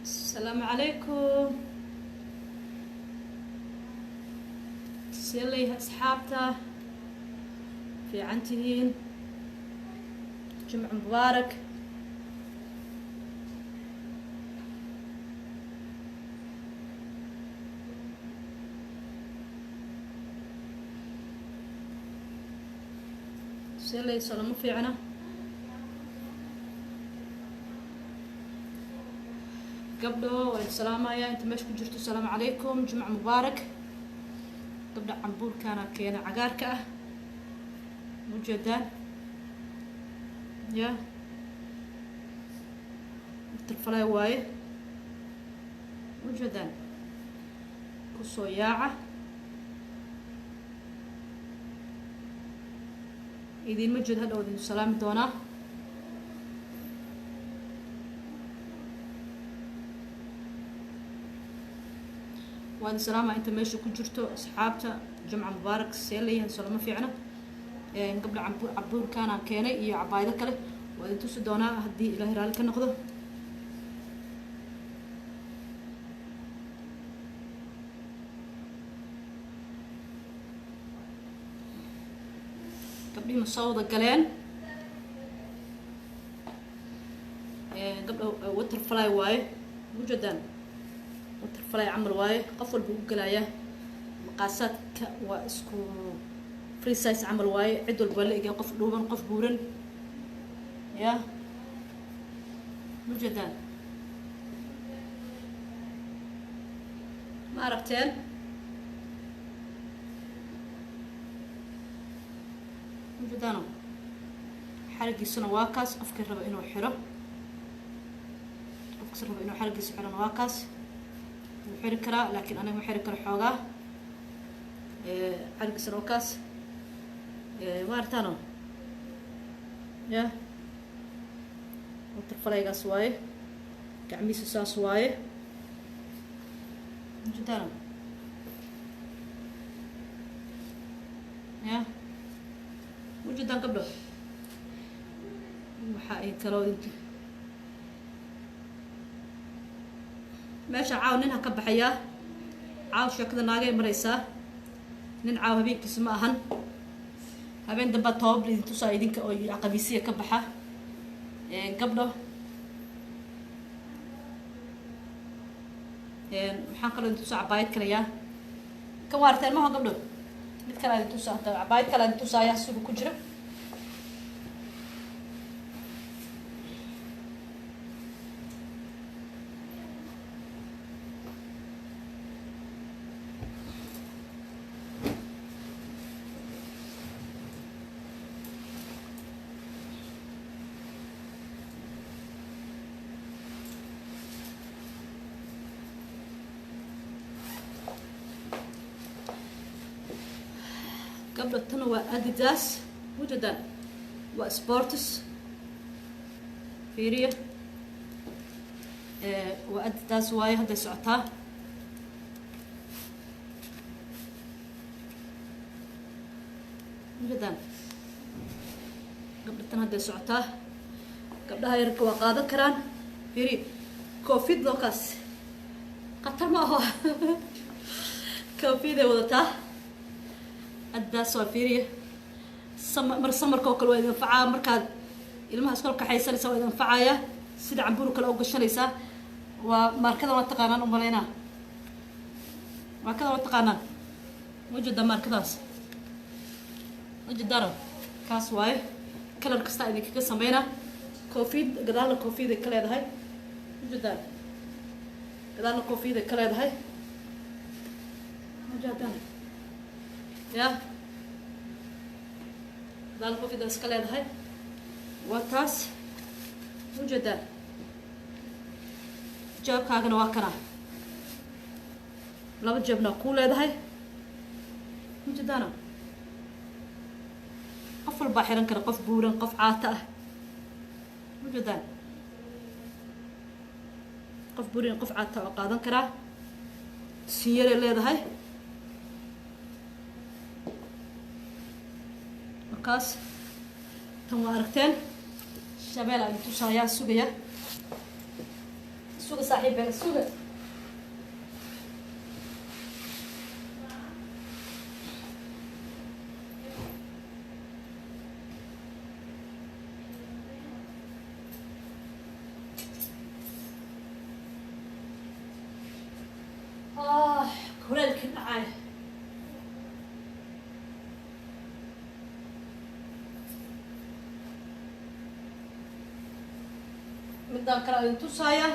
Asalaamu calaykum. See leeyahay asxaabta? Fiican tihiin? Jimco mubaarak. See leeyahay? Salamo fiicna. Gabdho, waan salaamayaa inta meesha ku jirto. Asalaamu calaykum, jimco mubaarak. Gabdha, cambuurkaana keena cagaarka ah, ujeedaan ya butterfly waaye, ujeedaan? Kusoo yaaca. Idiinma jeed, hadhow idin salaami doonaa. Waa idin salaama inta meesha ku jirto, asxaabta. Jumca mubaarak. See leeyahay? Solama fiicna? Gabdha, cambuurkaanaan keenay iyo cabaayado kale, waa idin tusi doonaa haddii Ilaahay raalli ka noqdo. Gabdhihii ma soo wada galeen? Gabdha, butterfly waaye, ujeedaan? Butterfly camal waaye, qof walba u gelayaa. Maqaasaadka waa isku free size camal waaye, cid walba waa la egaya, qof dhuuban, qof buuran ya. Ujeedaan? Ma aragteen? Ujeedaano? Xarigiisuna waa kaas. Qofkii raba inuu xiro, qofkii raba inuu xarigiisa xirona waa kaas, wuu xiri karaa, laakiin aniga ma xiri karo xoogaa. Xarigiisuna waa kaas. Ma aragtaano ya? Butterflygaas waaye, gacmihiisa saas waaye. Ujeedaano ya? Ujeedaan gabdho? Waxa ay kaloo meesha caaw nin ha ka baxayaa. Caaw sheekada naagay maraysaa. Nin caaw habeenkiisa ma ahan. Habeen dambaa toobab idin tusaa idinka oo qamiisiya ka baxa. Gabdho, maxaan kaloo idin tusaa? Cabaayad kaleyaa kan waa arteen maho gabdho? Mid kale idin tusaa hada, cabaayad kale idin tusaaya suga ku jira. Gabdha, tan waa Adidas, ujeedaan? Waa sports, fiiriya. Waa Adidas waaye, hadday socotaa. Ujeedaan gabdha? Tan hadday socotaa, gabdhaha yarka waa qaadan karaan. Fiiriya koofid lookaas, khatar ma aho, koofiday wadataa. Adidas waa, fiiriya. Mar samarka oo kale waa idin anfacaa. Markaad ilmaha iskool kaxaysanaysa waa idin anfacaya, sida cambuur kale u gashanaysaa. Waa maarkada, waa taqaanaan umalaynaa, maarkada waa taqaanaan. Ujeeda maarkadaas? Ujeedaro kaas waaye. Color kastaa idinkaga sameynaa. Koofiyad gadaalna, koofiyaday ka leedahay. Ujeedaan? Gadaalna koofiyaday ka leedahay. Ujeedaan ya? Gadaalna koofiyada iska leedahay, waa taas. Ujeedaan? Jeebkaagana waa kana, laba jeebna kuu leedahay. Ujeedaana? Qof walbaa xiran kara, qof buuran, qof caata ah. Ujeedaan? Qof buuran, qof caata oo qaadan karaa. Sinyaray leedahay markaas. Tan waa aragteen. Shabeel aan tusaayaa, sugaya. Suga saaxiibeel, suga. Ah, kuleelka dhacay. Midaan kale idin tusaaya.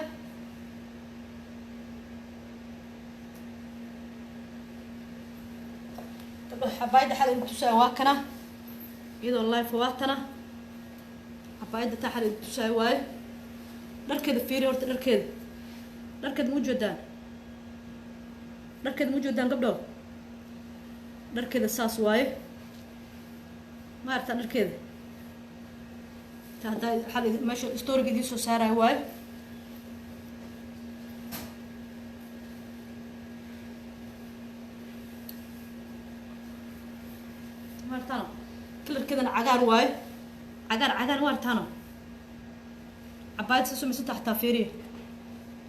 Xabaayadda xal idin tusaaya waa kana, iyadoo live waa tana. Xabaayadda taa xal idin tusaaya waaye. Dharkeeda fiiri horta, dharkeeda, dharkeeda ma ujeedaan? Dharkeeda ma ujeedaan gabdho? Dharkeeda saas waaye, ma aragtaan dharkeeda? Ta haddaa xal meesha storyga idiin soo saaraayo waaye. Ma aragtaano? Kalarkeedana cagaar waaye, cagaar, cagaar, ma aragtaano? Cabaayad sa sumaysanta xataa fiiriya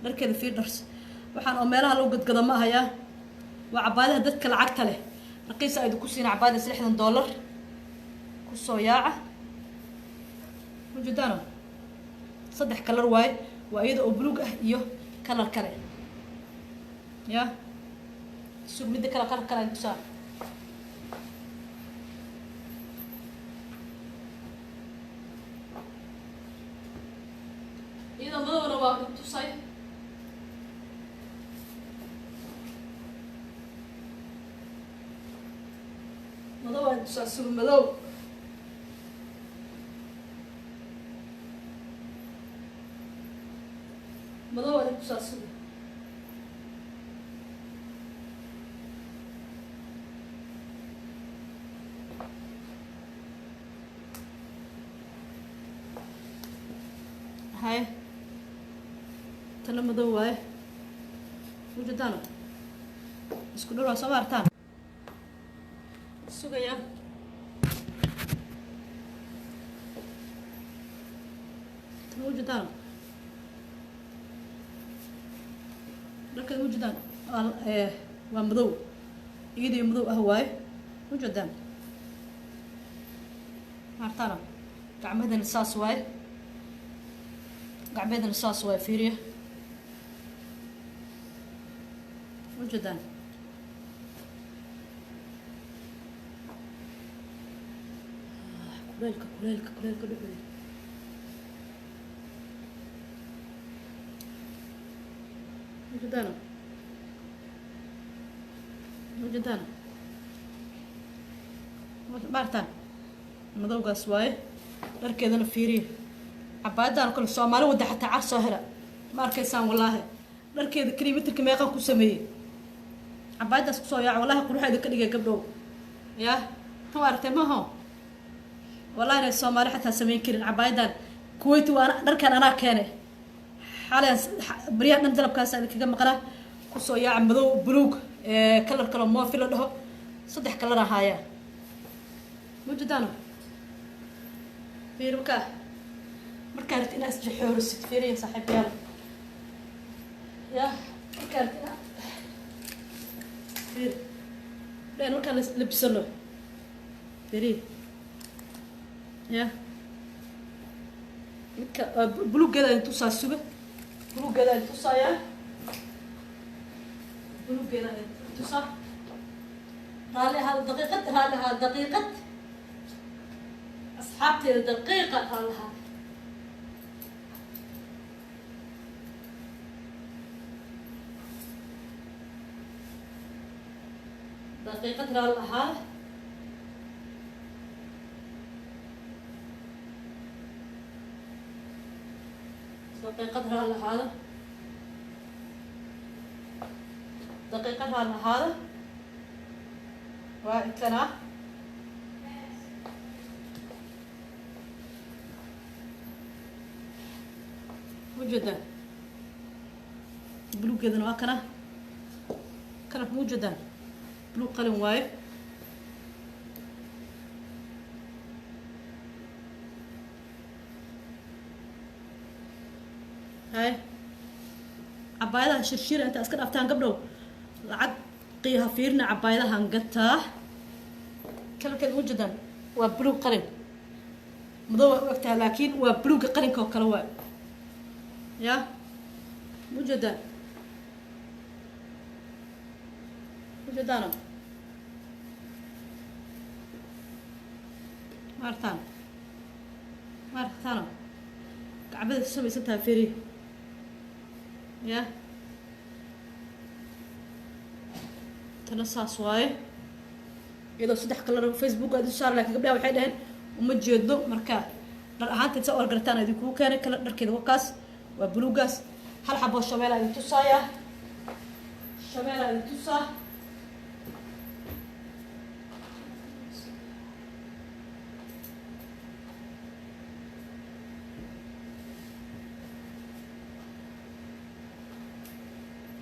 dharkeeda, fiir dhars. Waxaan oo meelaha lagu gadgado ma ahayaa, waa cabaayadaha dadka lacagta leh. Raqiisa aydu ku siina cabaayadaas $60. Kusoo yaaca, ujeedaano? Saddex kalar waaye, waa iyada oo buluug ah iyo kalar kale. Ya sug, midda kale, kalar kale tusaa. Iyadoo madowna waa tusay. Madow waa tusaa, sug, madow. Madow waa tusaa, sug. Haye, tana madow waaye, ujeedaano? Isku dhar waa, soo ma artaan? Sugaya. Tana ujeedaano dharkeeda, ujeedaan? Waa madow, iyadii madow ah waaye, ujeedaan? Ma artaano? Gacmahadana saas waaye, gacmeedana saas waaye, fiiriya, ujeedaan? Kuleelka, kuleelka, kuleelka dhuxul. Ujeedaano? Ujeedaan? Ma artaan? Madowgaas waaye. Dharkeedana fiiriya. Cabaayadaan kale Soomaali wadda xataa car soo hela, ma arkaysaan? Wallaahi dharkeeda keliya mitirka meeqan ku sameeyey cabaayadaas. Kusoo yaaca, wallahi quruxeeda ka dhigay gabdhow. Ya tan waa aragtay maaho? Wallahi inay Soomaali xataa samayn karin cabaayadan. Kuwait waa dharkan anaa keenay xalayaan, baryahan dhan dalabkaas idinkaga maqnaa. Kusoo yaaca, madow, buluug, kalar kaloo moofi la dhaho, saddex kalar ahaaya. Mawjadaano fiir. Markaa markaa rabti inaad isjaxoorisid, fiiriya saaxiibayaal. Ya markaa rabti inaad fiir dhen, markaan labisano, fiiriya. Ya midka buluuggeeda idin tusaa, suga. Buluuggeeda idin tusayaa, buluuggeeda idin tusaa. Raalli ahaada daqiiqad, raalli ahaada daqiiqad, asxaabteeda, daqiiqa raalli ahaada. Daqiiqad raalli ahaada. Daqiiqad raalli ahaada, daqiiqad raalli ahaada. Waa intanaa. Ujeedaan buluuggeedana waa kana kalarka, ma ujeedaan? Buluug qalin waaye. Hay. Cabaayadaha shirshira inta iska dhaaftaan gabdhow, lacag qiiha fiirna, cabaayadahan gataa. Kalarkeed ugu jeedaan waa buluug qalin madow waa u egtahay, laakiin waa buluugga qalinka oo kale waay. Ya ujeedaan, ujeedaano maartaan maartaano gacbada samaysan tahay feri. Ya tana saas waaye, iyadoo saddex kalar Facebook aad u saar, laakiin gabdhaha waxay dhaheen uma jeedno. Marka dhar ahaanteed sa orgarataan idinkugu keenay kala dharkeeda wakaas waa buluugaas. Hal xaboo shabeela idin tusaaya, shabeela idin tusaa.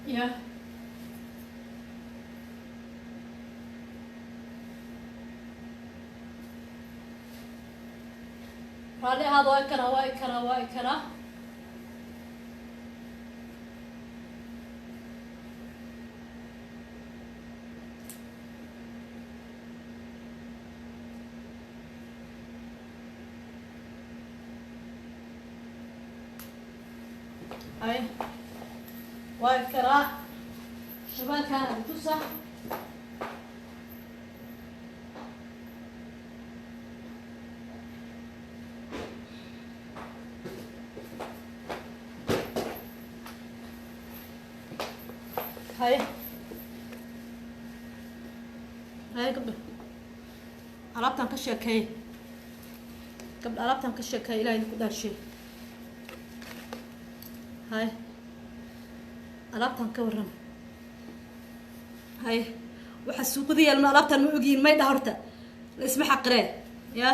Ya raalli ahaada, waa kana, waa kana, waa kana. Ay waa karaa shabaadkaan tusa. Haye haye gabdho, alaabtaan ka sheekeey gabdho, alaabtaan ka sheekeey, ilaah idinku dhaarshay. Haye alaabtaan ka warram. Haye waxaa suuqada yaalma alaabtaan ma ogyihiin, may dha horta la isma xaqiree. Ya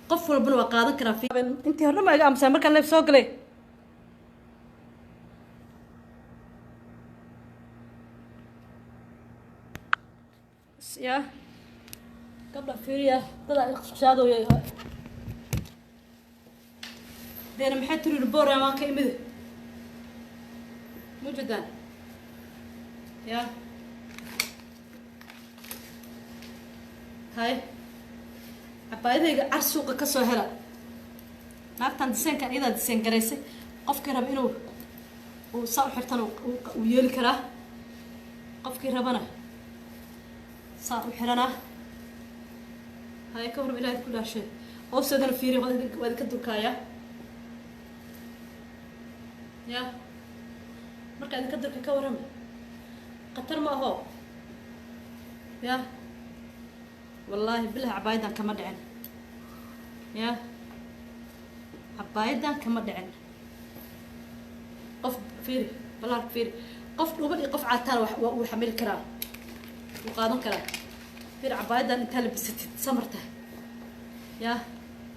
qof walbana waa qaadan karaa. Intii horna ma iga aamusaa markaan leef soo galay. Ya gabdha fiiriya, dada iqshaadooya deena maxay tiri boora waan ka imid mujadaan. Ya hay cabaayadayga car suuqa ka soo hela. Naagtan diseenkan iyadaa diseen garaysay, qofkii raba inuu uu saa u xirtana uu yeeli karaa, qofkii rabana saa u xiranaa. Haye ka warram, ilahay ku dhaashay. Hoosteedana fiiriya, waa idinka durkaaya. Ya markaa idinka durka ka warrama, khatar ma aho. Ya wallaahi bilahi cabaayadan kama dhicin. Ya cabaayadan kama dhicin. Qof fiiri balaarka fiiri, qof dhuuban iyo qof caataan waa uu xamili karaa, wuu qaadan karaa. Fiiri cabaayadan intaa labisatid samarta. Ya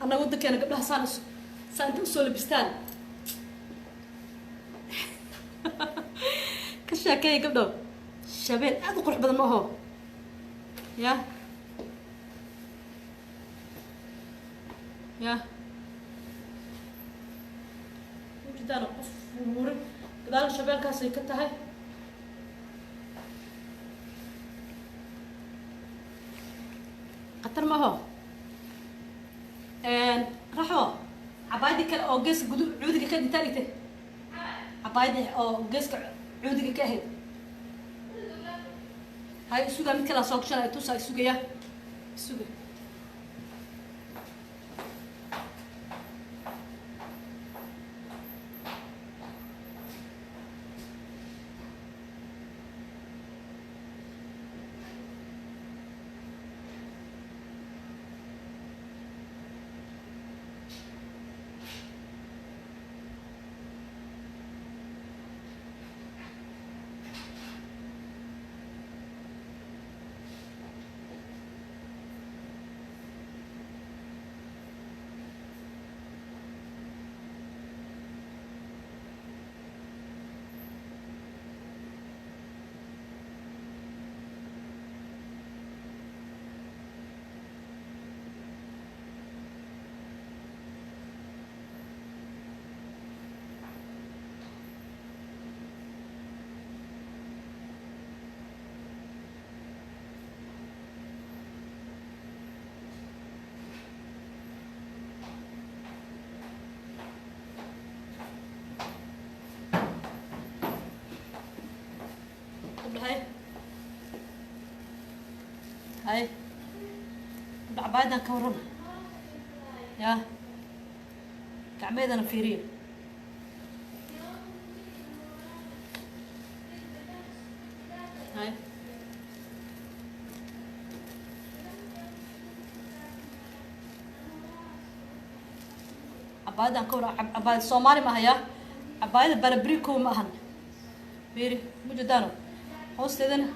annaga waddankeena gabdhaha saan saa inta usoo labistaan ka sheekeeya gabdho. Shabeel aad u qurux badan ma aho. Ya ya ujeedaan qof murin gadaal shabeelkaasay ka tahay. Khatar ma aho. Raxo cabaayadii kale oo geeska gudu cuudiga ka intaa dhigtay, cabaayadii oo geeska cuudiga ka ahayd hay isugaa mid kalaa soo gashanaya tusaa isugaya isuga. Gabdhahay, hay, gabdha, cabaayadan ka warrama. Yaa gacmeedana fiiriya. Hay, cabaayadan ka warrama. Cabaayad Soomaali ma ahayaa, cabaayada barabriko ma ahan. Fiiri, mujedaano hoosteedana,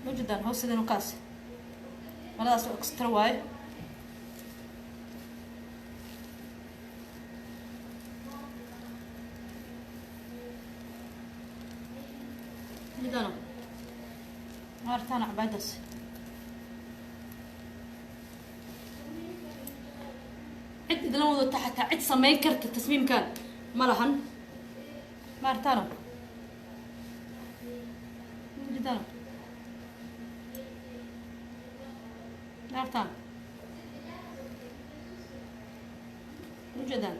mujeedaan hoosteedana kaas maradaas oo extra waaye. Mujeedaano, ma aragtaan cabaayadaas? Cid idila wadata, xataa cid samayn karta tasmiimkan ma lahan. Ma aragtaano? Mujeedaano, ma aragtaan? Mujeedaan?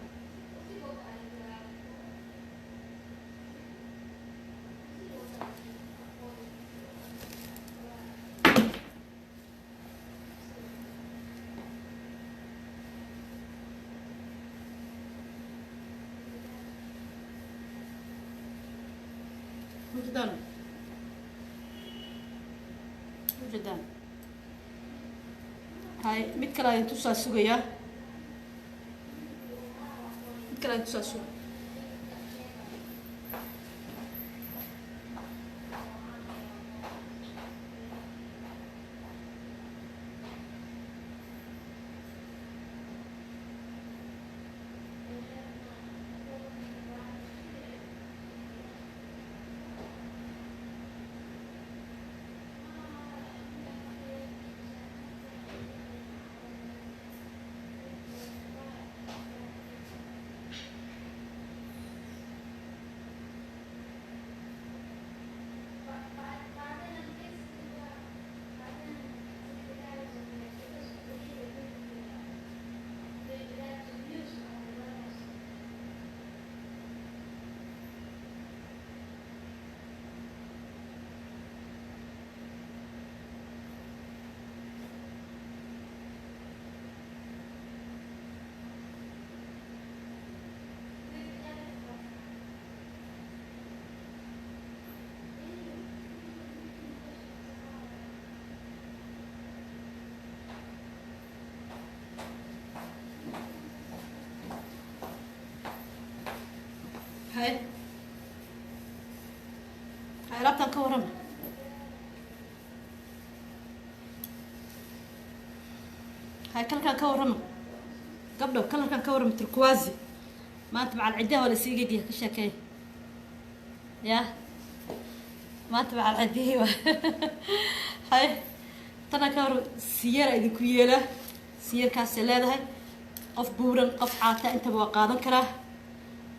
Mujeedaan, mujeedaan? Hay, mid kale ayaan tusaa sugayaa, mid kale ayaan tusaa suga. Hay hay, alaabtan ka warrama. Hay, kalarkaan ka warrama, gabdho, kalarkaan ka warrama, turquoise. Maanta macal ciddaha waa lasii gediya, ka sheekeey. Ya maanta macal ciddihii waa. Hay, tana ka warrama, siyeera idinku yeelaa, siyeerkaasay leedahay. Qof buuran, qof caata, intaba waa qaadan karaa.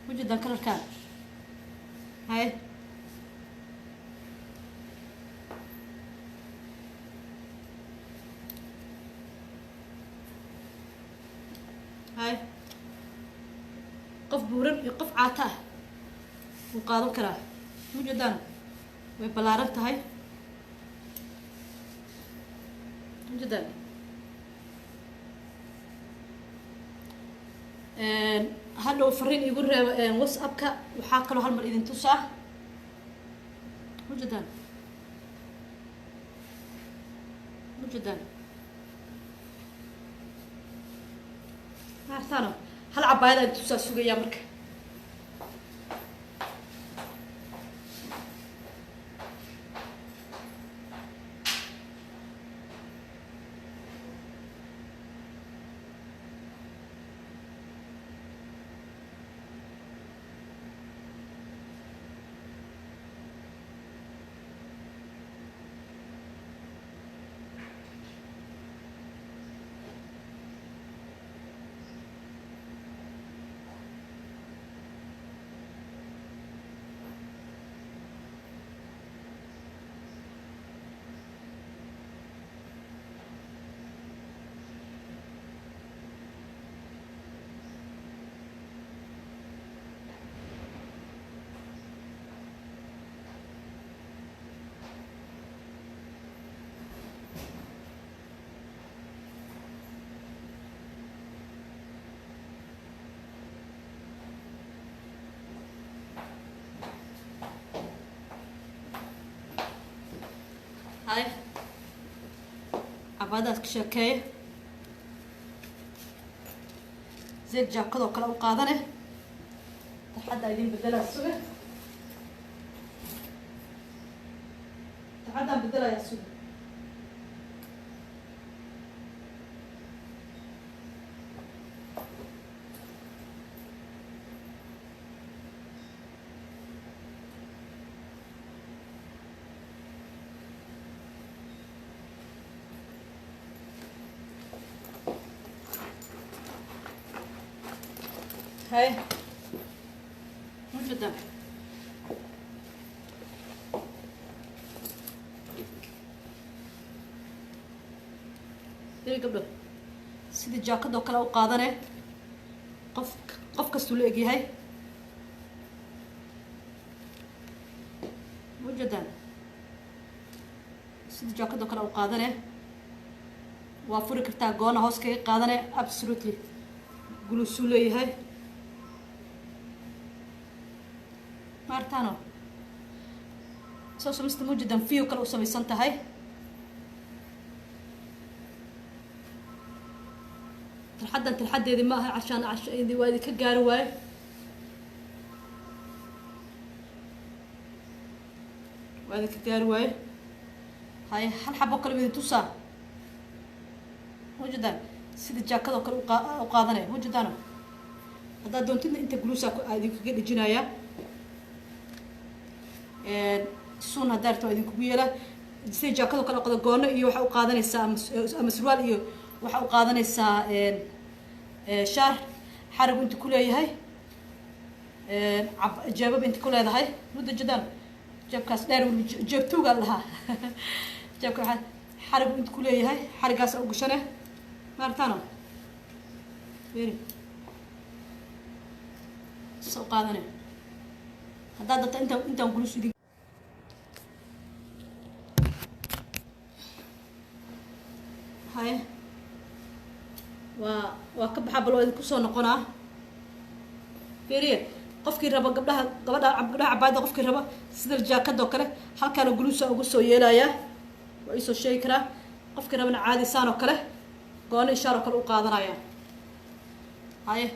Mujeedaan kalarkaan? Hay, hay, qof buuran iyo qof caata ah wuu qaadan karaa. Mujeedaan, way ballaaran tahay. Mujeedaan? Hadhow fariin igu reebo WhatsAppka. Waxaa kaloo hal mar idin tusaa. Mujeedaan? Mujeedaan? Maartaano, hal cabaayad aan tusaa sugayaa marka. Hay cabaadaas ka sheekeeya zeed jaakadoo kale u qaadane tarxaddaa idin bedelaa suga tarxaddaan bedelayaa suga هاي موجودة ديري قبله سيدي جاكد oo kale u qaadane qof kastu la eg yahay موجودة sidii jaakad oo kale u qaadane waa furi kartaa goona hoos kaga qaadane absolutely guluusuu leeyahay maartaano soo sameysta mujadan fiyo kale u samaysan tahay tarxaddan tarxaddeedii ma aha cashaan cashaydii waa idinka gaari waaye waa idinka gaari waaye hay hal xabo kale idin tusaa mujadan sida jaakadoo kale u qaadanaya mujadano haddaad doontidna inta guluusaa idinkaga dhejinayaa suun haddaa rabta waa idinkugu yeelaa sida jaakadoo kale qada goono iyo waxaa u qaadanaysaa ama surwaal iyo waxaa u qaadanaysaa shaar xarigu inta ku leeyahay jeebab inta ku leedahay mudda jadaan jeebkaas dheer jeeb tuugaa lahaa jeebka waxaa xarigu inta ku leeyahay xarigaas u gashane maartaano beri soo qaadane haddaad dabta intaan gulus idin haye waa ka baxaa bal waa idinku soo noqonaa feriye qofkii raba gabdhaha gabdhaha cabaayada qofkii raba sida jaakadoo kale halkaana guluusa ugu soo yeelayaa waa iisoo sheegi karaa qofkii rabana caadi saan oo kale goono ishaar oo kale u qaadanaya haye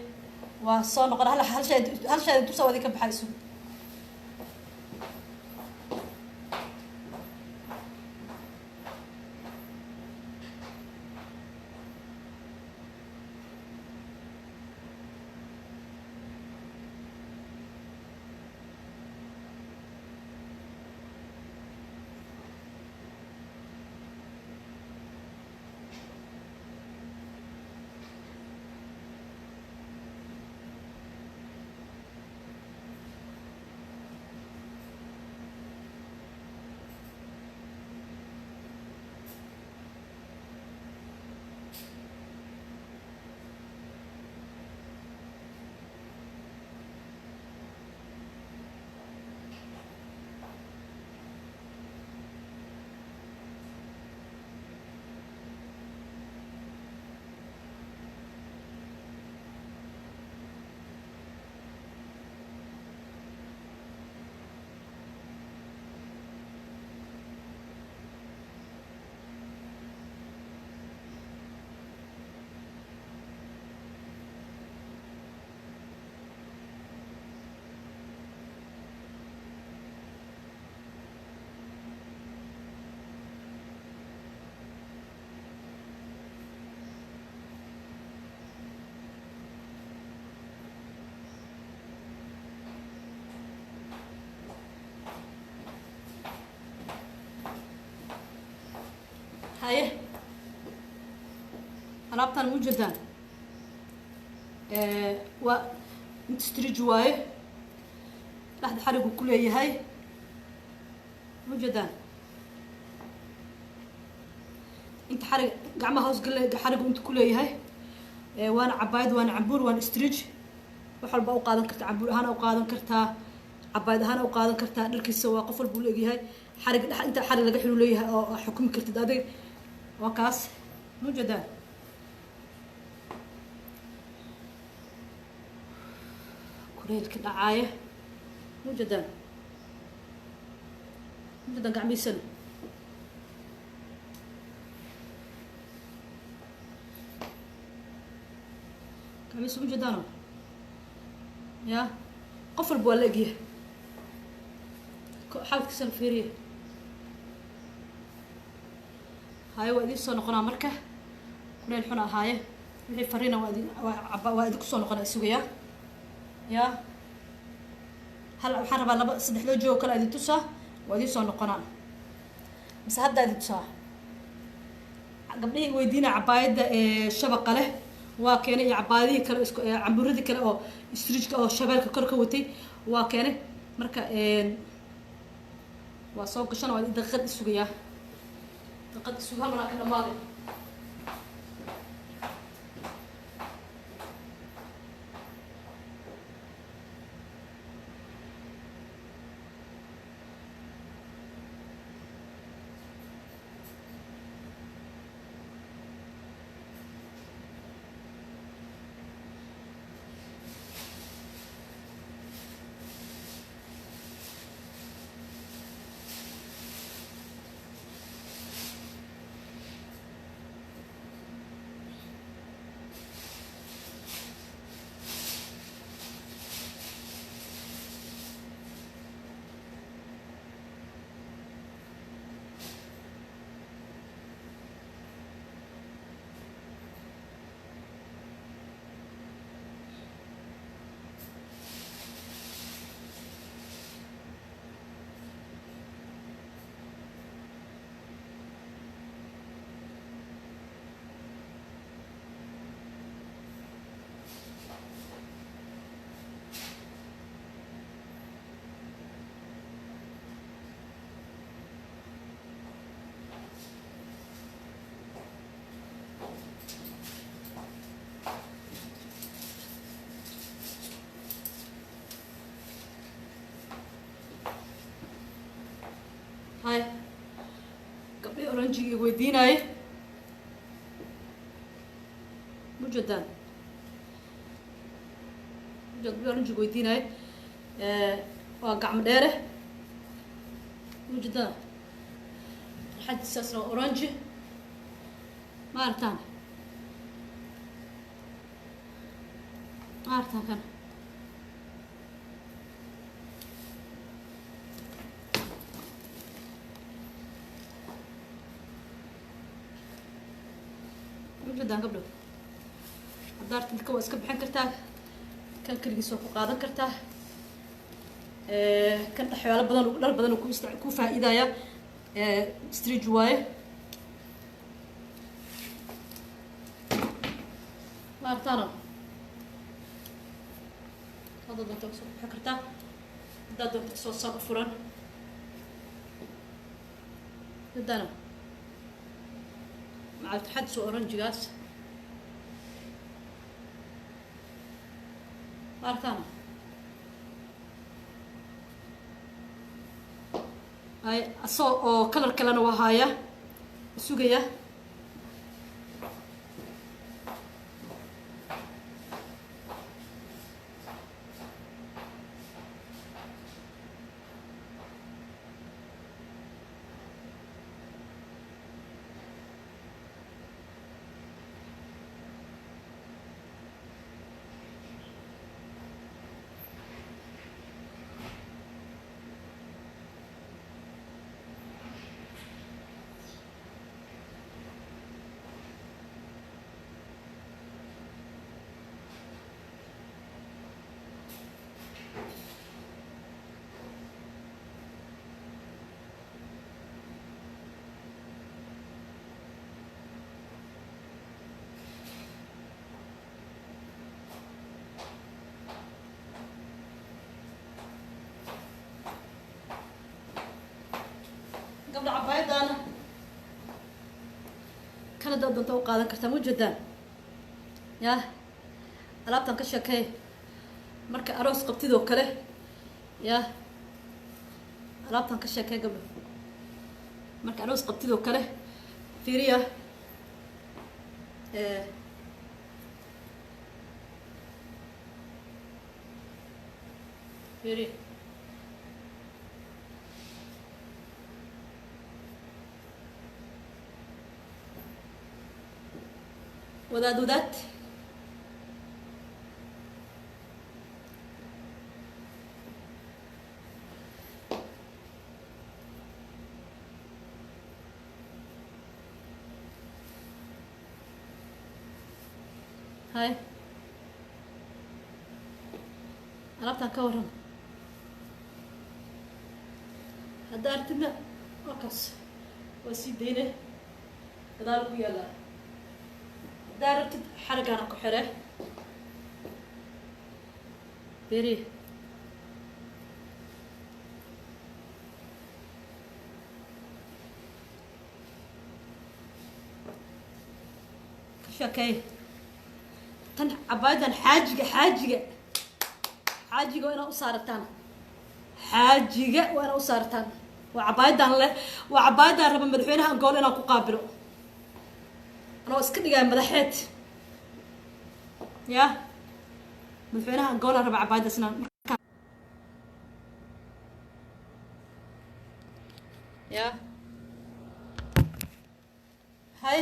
waa soo noqon hal shay tusaa waa idinka baxaa isugu haye alaabtan ujeedaan waa inta strij waaye dhexda xarigu ku leeyahay ujeedaan inta xarig gacmaha hoos gale xarigu inta ku leeyahay waana cabaayad waana cambuur waana strij wax walba u qaadan kartaa cambuur ahaan u qaadan kartaa cabaayad ahaan u qaadan kartaa dharkiisa waa qof walba uu leeyahay xarig dhex inta xarig laga xiru leeyahay oo xukumi kartid adig waa kaas mujeedaan kuleylka dhacaaya mujeedaan mujeedaan gacmihiisana Gacmihiisa ma jeedaano? Ya, qof walba waa la egyahay. Xabadkiisana fiiriya. Haye, waa idiin soo noqonaa. Marka kuleyl xun ahaaye, wixii fariina waa idin waa idinku soo noqonaa, isugaya. Ya, hal waxaan rabaa laba saddexdoo joog kale idin tusaa, waa idiin soo noqonaa mise haddaa idin tusaa. Gabdhihii weydiina cabaayadda ee shabaqa leh waa keenay, iyo cabaayadihii kale isku cambuuradii kale oo stretchka oo shabeelka kor ka watay waa keenay. Marka waa soo gashan, waa daqiiqad isugayaa, daqiiqad isuga, hal maraa ka dhamaaday. Hay, gabdhii oranjiga weydiinaaye, mujeedaan gabdhii oranjiga weydiinaaye, waa gacmo dheere, mujeedaan xadiisaasna waa oranji. Ma aragtaan? Ma aragtaan kan? Mujeedaan gabdho? Haddaad ka waa iska bixin kartaa, kan keligiis waa ku qaadan kartaa, kan waxyaalo badan, dhar badan ku ist ku faa'iidaya, stretch waaye. Ma aragtaano? Haddaad doonto soo bixin kartaa, haddaad doonto soo saan u furan hadana مع التحدث oranjigaas. Ma aragtaana? Ay, asoo oo color kalena waa haaya, sugaya. Gabdha, cabaayadaana kana daa doonta u qaadan kartaa. Ma ujeedaan? Ya, alaabtan ka sheekey marka aroos qabtid oo kale. Ya, alaabtan ka sheekey gabdho, marka aroos qabtid oo kale. Fiiriya, fiiriya. Wadaad wadaad. Hay, alaabtaan ka waran. Haddaa artidna waa kaas, waa sii dayne, gadaal ku yaallaa. Haddaa rabtid xaragaana ku xire beri. Ka sheekeey tan cabaayadan. Xaajiga, xaajiga, xaajiga waa inaad u saarataan. Xaajiga waa inaad u saartaan. Waa cabaayadan le, waa cabaayadan raba madaxweynaha Angola inaan ku qaabilo, anoo iska dhigaya madaxeed. Ya madaxweynaha Angola raba cabaayadaas inaan markaa ya. Hay,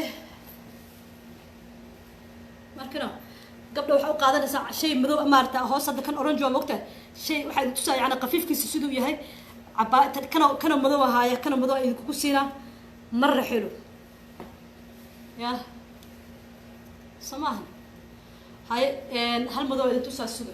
markano gabdha waxaa u qaadanaysaa shay madow maarata hoos. Hadda kan orange waa mogtahay. Shay waxaa idin tusaa yani khafiifkiisa siduu yahay. Cabaa kano, kano madow ahaaya, kano madow idinkugu siinaa marra xelo ya soo maahan. Hay, hal madow idin tusaa, suga.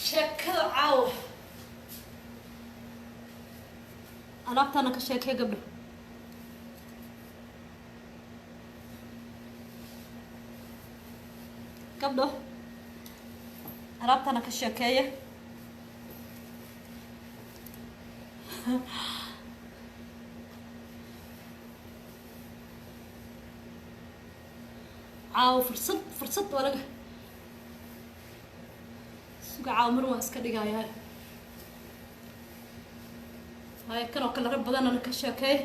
Sheekada caawa alaabtaana ka sheekay gabdho. Gabdho, alaabtaana ka sheekeeya. Caawa fursad, fursad waa laga suga. Caawa mar waan iska dhigayaa. Hay, kan oo kale rag badanana ka sheekeey.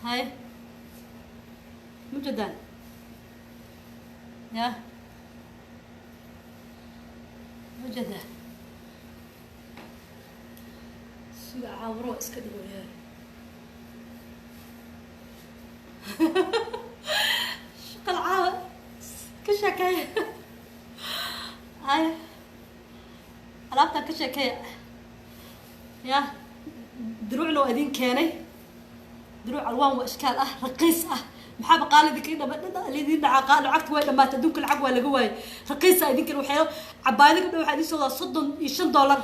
Hay, mujadan ya mujada suga. Caawa mar waan iska dhigoyaa. Shaqal caawa ka sheekeeya. Hay, alaabtaan ka sheekeeya. Ya duruucna waa idin keenay, duruuc alwaan waa ishkaal ah, raqiis ah. Maxaaba qaali idinka lidin dhacaa? Lacagta way dhamaatay, adduunka lacag waa laga waayay. Raqiisa idin keen waxyaalo. Cabaayada gabdha waxaa idin soo wadaa $35.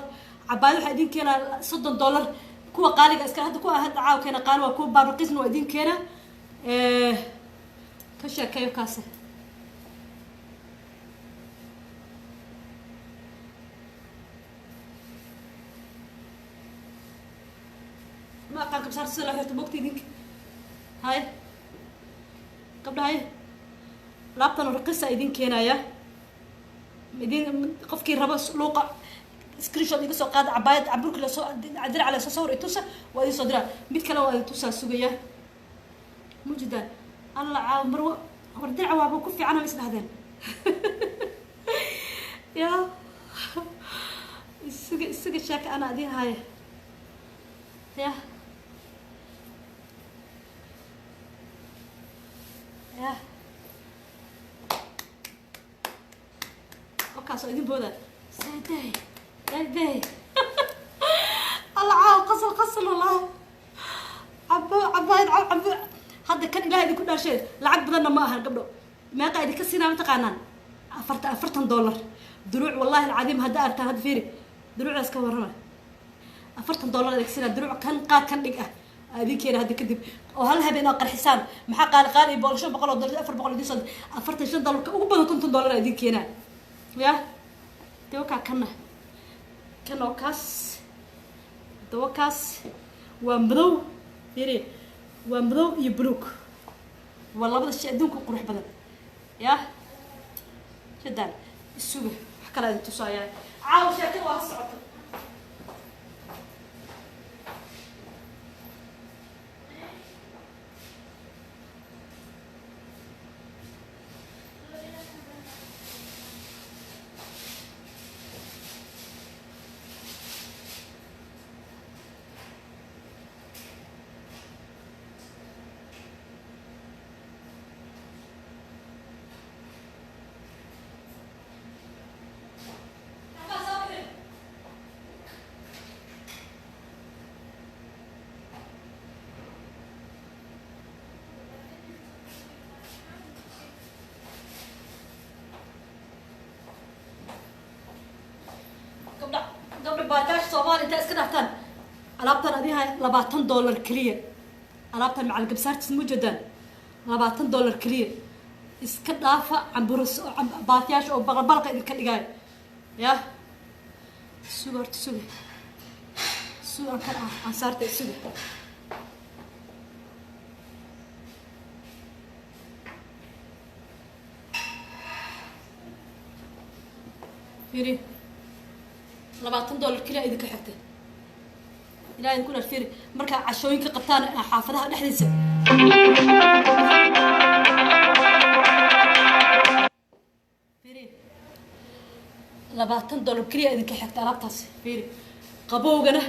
Cabaayada waxaa idin keenaa $30. Kuwa qaaliga iska hadda, kuwa hadda caaw keena qaali waa, kuwa baa raqiisna waa idin keena. Ka sheekeeyo kaase. Ma aqaan kabsaar sida loo xirto, mogta idinka. Hay gabdha, hay, laabtan raqiisa idin keenaya. Idin qofkii rabo luuqa screenshot iga soo qaada. Cabaayad caburka lasoo diraca lasoo sawir itusa, waa idin soo diraa. Mid kale waa idin tusaa, sugaya. Mujidaan alla caaw marwo war diraca waaba ku fiican is dhahdeen ya. Isuga, isuga, sheeka ana idin haya ya ya. Wakaas oo idin booda saday saday Allah caaw qasal qasal wallahi cabo cabaayad cabo hadda kan ilahay idinku dhaashay lacag badanna ma ahan gabdho meeqa idinka siinaa mataqaanaan $40 duruuc wallahi alcadiim hadda artaan hadda fiiri duruucdaas ka warrama $40 idinka siinaa duruuc kan qaad kan dhig ah idin keena hadda kadib oo hal habeen oo qarxisaan maxaa qaali qaali iyo $500 $400 idin soo $45 ka ugu badan $50 idin keenaa ya dawakaa kanna kan oo kaas dawakaas waa madow fiiri waa madow iyo buluug waa labada shay adduunka qurux badan ya jadaan isuga wax kale idin tusayaa caawa sheekada waa ha socoto gabdha baataasha Soomaali inta iska dhaaftaan alaabtan adiga $20 kaliya alaabtan macal gabsaartiis mujadaan $20 kaliya iska dhaafa camburis baatayaasha oo balbalka idinka dhigay ya suga horta suga suga kan ah ansaarta suga fiiri $20 kaliya idinka xigta ilaahay idinku dhaaf fiiri markaa cashooyinka qabtaan xaafadaha dhexdiisa fiiri $20 kaliya idinka xigta alaabtaas fiiri qabowgana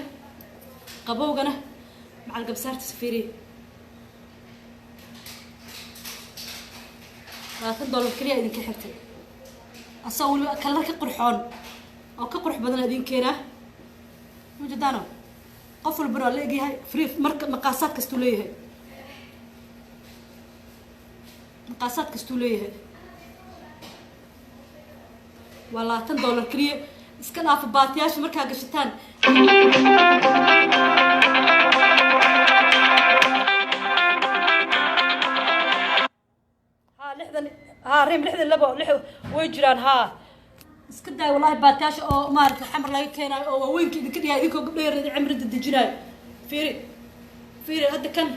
qabowgana macal gabsaartiisa fiiri $20 kaliya idinka xigta asagoo weliba kalar ka qurxoon oo ka qurux badan idin keenaa mujadaano qof walbana waa la egyahay free marka maqaasaad kastuu leeyahay maqaasaad kastuu leeyahay waa $20 kaliya iska dhaafa baatiyaasha markaa gashataan haa 60 haa riim 62 way jiraan haa iska daay wallahi baataasha oo maaragtay xamar laga keenayo oo waaweynka idinka dhigaayo idinkoo gabdho yar idin cimri dedejinayo fiiri fiiri hadda kan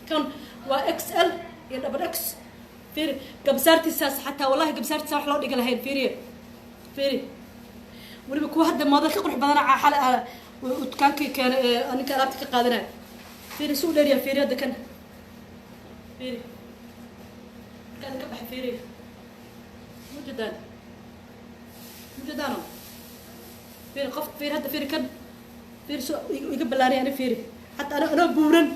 kan waa XL iyo double X fiiri gabsaartiisaas xataa wallahi gabsaartiisa wax loo dhigi lahayn fiiri fiiri weliba kuwa hadda mooda ka qurux badana xale ah dukaankii keenay ee ninka alaabta ka qaadanayo fiiri suu dheeriya fiiri hadda kan fiiri markaan ka baxay fiiri mujadaan mujadaano fiiri qof fiiri hadda fiiri kan fiiri soo iga ballaaraya ani fiiri حتى أنا buuran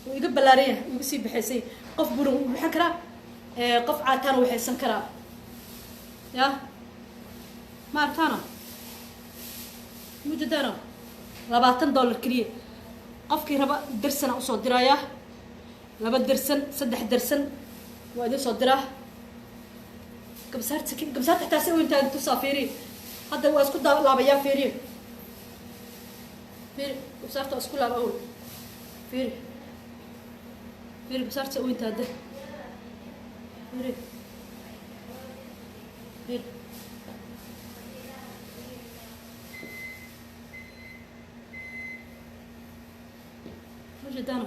wuu iga ballaaran yahay wuu iga sii baxaysay qof buuran wuu bixin karaa qof caataan wuu haysan karaa ya ma artaano mujadaano $20 kaliya qofkii raba darsana usoo dirayaa 2 darsan 3 darsan waa idin soo diraa gabsaarta gabsaarta xitaa si weyn tahay tusaa fiiri hadda waa isku laabayaa fiiri fiiri gabsaarta waa isku laaba awal fiiri fiiri gabsaarta weyn tahay hadda fiiri fiiri mujadaano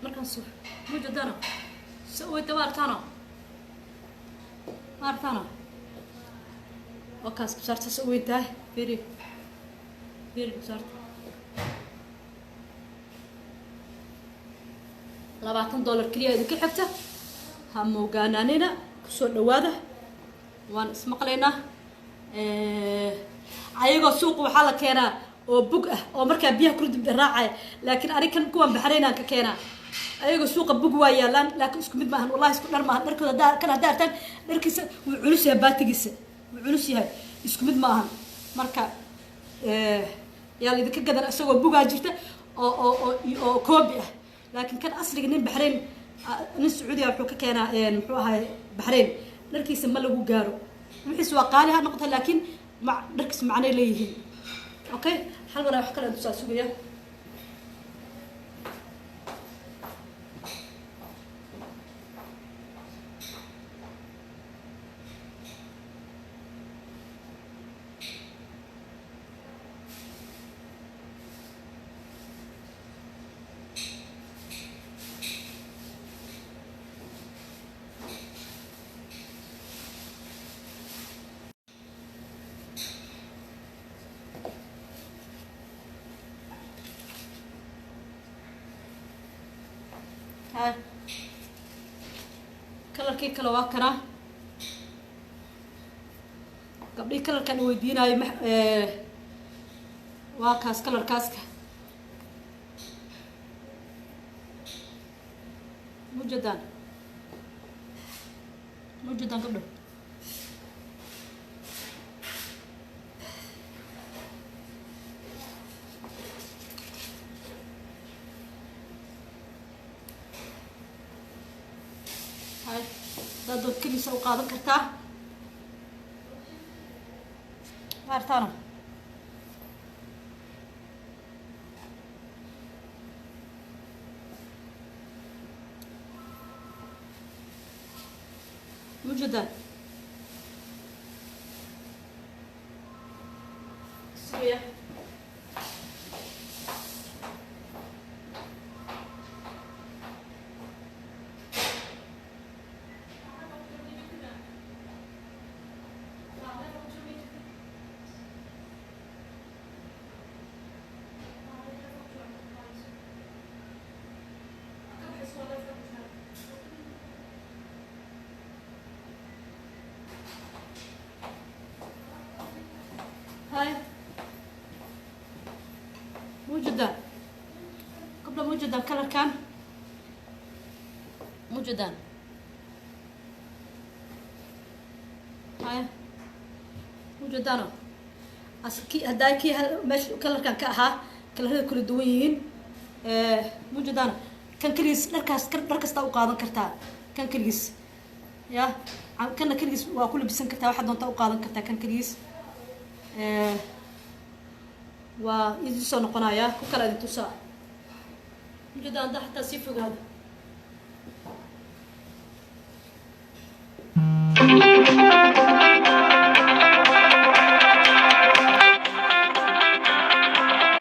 markaan soo mujadaano سويت ما أرتانا وكاس بصارت سويتها فيري فيري بصارت $20 كليا إذا كل حتى هم وقانانينا كسر نواده وان اسمقلينا ayagoo suuqa waxaa la keenaa oo bug ah oo markaa biyaha ku dib raacaya laakiin ani kan kuwan baxrayn aan ka keenaa Ayaga suuqa bug waa yaalaan, laakiin isku mid maahan, wallahi isku dhar maahan. Dharkooda haddaa kan haddaa artaan, dharkiisa wuu culus yahay, baatigiisa wuu culus yahay, isku mid maahan. Marka yaa la idinka gadan isagoo bugaa jirta oo copy ah, laakiin kan asliga nin Baxrayn, nin Sacuudiya wuxuu ka keenaa, muxuu ahay, Baxrayn. Dharkiisa ma lagu gaaro, wixiis waa qaali ha noqota, laakiin ma dharkiis macnay leeyihiin. Okay, hal mar wax kale aan tusaa sugaya. Hay, colorkii kale waa kana. Gabdhihii colorkan i weydiinayo waa kaas colorkaaska mujadan, mujadan gabdho. Hay, hadaad dood keliisa u qaadan kartaa, maartaano. Mujadan sugaya. Hay, mujadan gabdha, mujadan colorkan, mujadan. Hay, mujadano as ki haddaa kii meesha colorkan ka ahaa, colorada kala duwan yihiin. Mujadano kan keligiis dharkaas dhar kasta u qaadan kartaa, kan keligiis ya, kana keligiis waa ku labisan kartaa, waxaad doontaa u qaadan kartaa kan keligiis. Waa idin soo noqonayaa ku kala idin tusaa. Mujadaan haddaa xataa sii fogaado.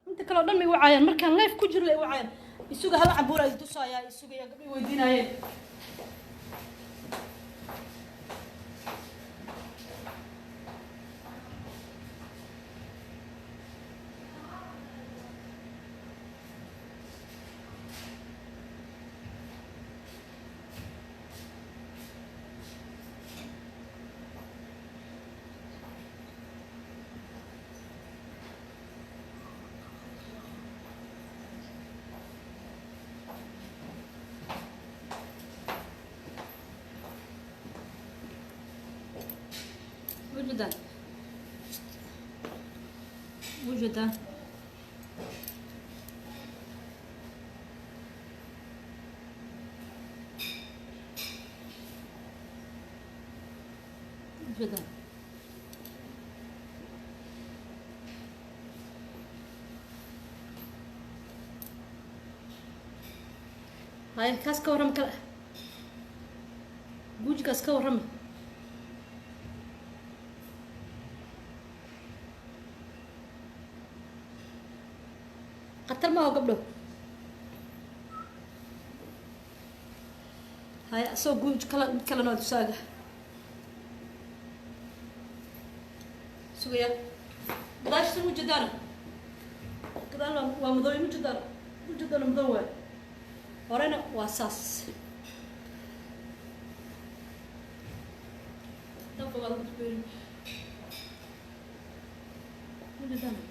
Inta kale oo dhan may wacaayaan, markaan live ku jiro lay wacaayaan. Isuga, hal cambuur idin tusaaya, isugaya gabdhi weydiinaayeen. Mujadan, mujadan, mujadan. Hay, kaas ka warrama, kale guujigaas ka warrama. Khatar maaho gabdho. Hay, asoo guuj kala mid kalena waa tusaaga sugaya. Gadaashisa mujadaana, gadaal waa madow, mujadaana, mujadaana madow waay, horena waa saas. Haddaan fogaado ku mujadaana.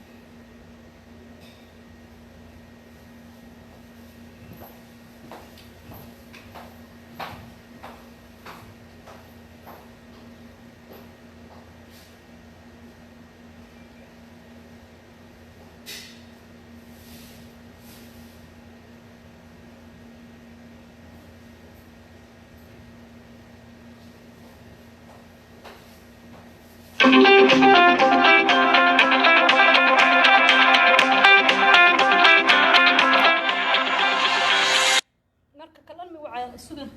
Marka kalan mi wacayaan sugan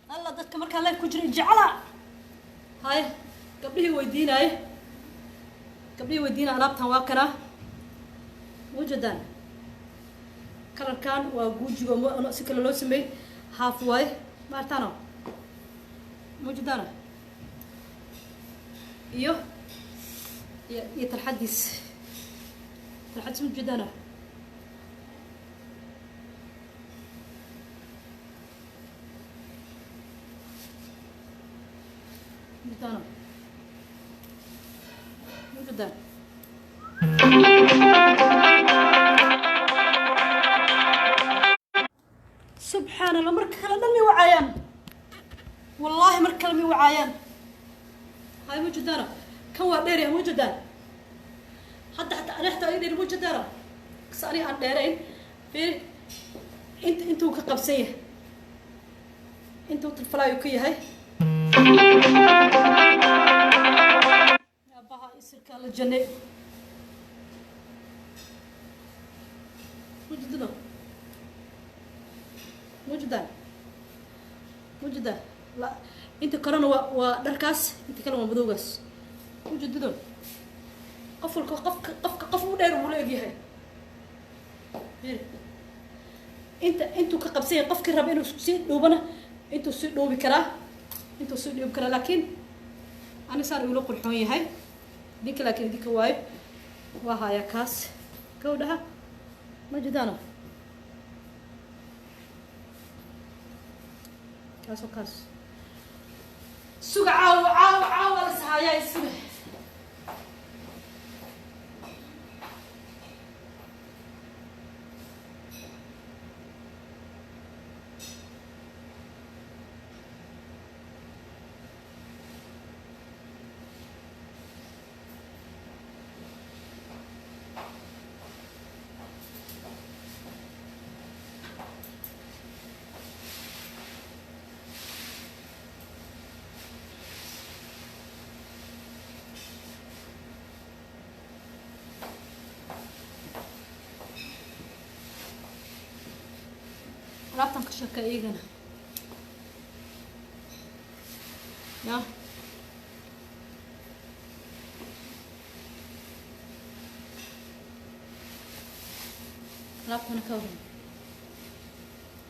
alla dadka markaa live ku jira jecla. Hay, gabdhihii weydiinaaye, gabdhihii weydiinaya alaabtan waa kanaa mujadaan. Kalarkan waa guujiga si kale loo sameeyey, half waaye, maartaano mujadaana iyo iyo iyo tarxadiis, tarxadiis mujadaana. Mujadaano mujadaan. Subxaan Allah, marka kale dhan mi wacaayaan, wallaahi mar kale mi wacaayaan. Hay, mujadaano, kan waa dheer yahay mujadaan. Hadda xataa ani xataa ii dheer mujadaano, kas ani aan dheerayn. Fiiri inta intuu ka qabsan yahay, intuu tilfalaayu ka yahay. Aabbaha isirka la janne mujadado, mujadaan, mujada la. Inta kalena waa dharkaas, inta kale waa madowgaas mujadado. Qof walka qofka qofka qof u dheer wuu la egyahay. Fiiri inta intuu ka qabsan yahay. Qofkii raba inuu sii dhuubana intuu sii dhuubi karaa, intuu sii dhuubi karaa, laakiin ani saan igula qurxoon yahay idinka, laakiin idinka waayo. Waa hayaa kaas gawdhaha ma jidaano, kaasoo kaas suga. Caawa caawa caawa la sahayaa, suga. Alaabtan ka shaka iyagana ya. Alaabtana ka waran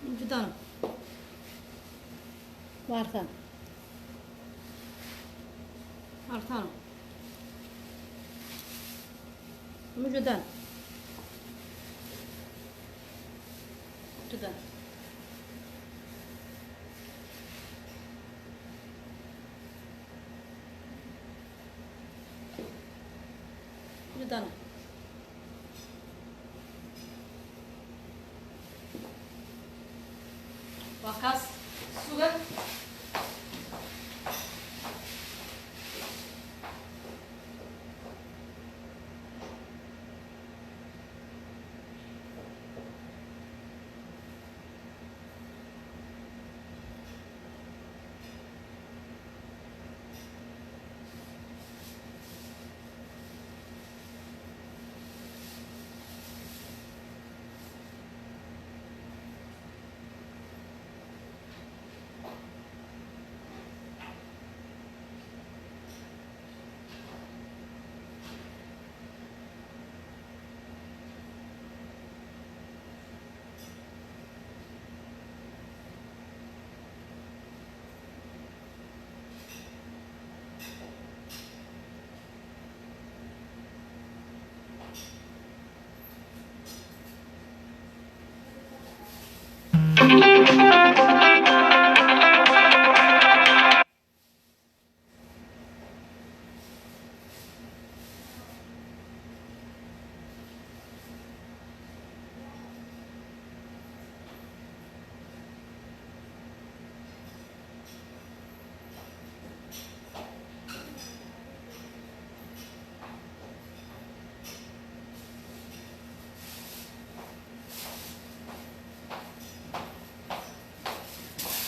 mujidana, maartaan maartaan mujidaan mujidaan. Mujidana waa kaas suga.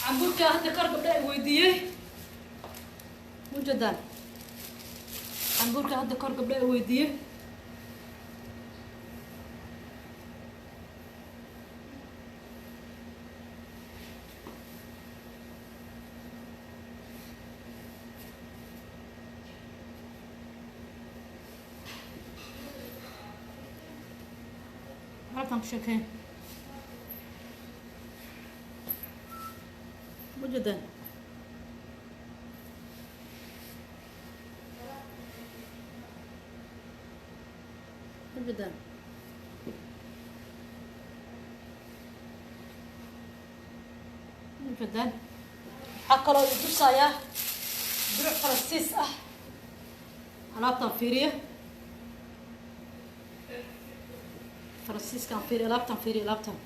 Cambuurka hadda kor gabdha ay weydiiyey mujadaan. Cambuurka hadda kor gabdha ay weydiiyey. Alaabtaan ku sheekeyn mujadan. Mujadan mujadan. Waxaa kaloo i tusayaa duruc faransiis ah. Alaabtaan fiiriya, faransiiskaan fiiriya, alaabtaan fiiriya, alaabtaan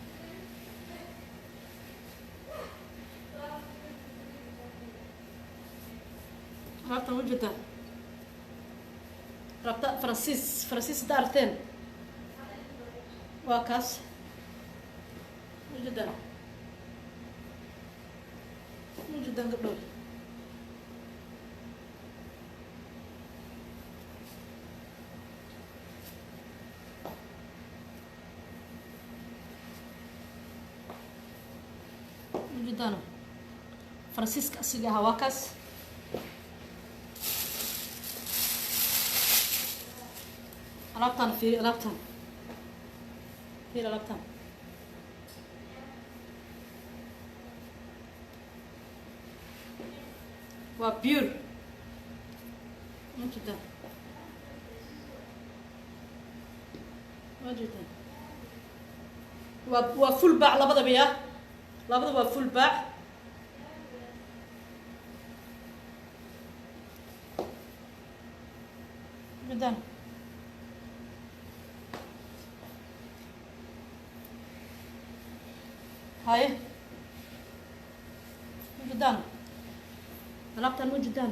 alaabtaan ujeedaa alaabta faransiis. Faransiis hadda aragteen waa kaas, ujeedaan, ujeedaan gabdhood. Ujeedaano faransiiska asiga ahaa waa kaas. Alaabtaan fiiri, alaabtaan fiiri, alaabtaan waa pure. Ujeedaan, ujeedaan, waa full baac labadaba, ya labada waa full baac. Ujeedaan haye, ujeedaan alaabtaan, ujeedaan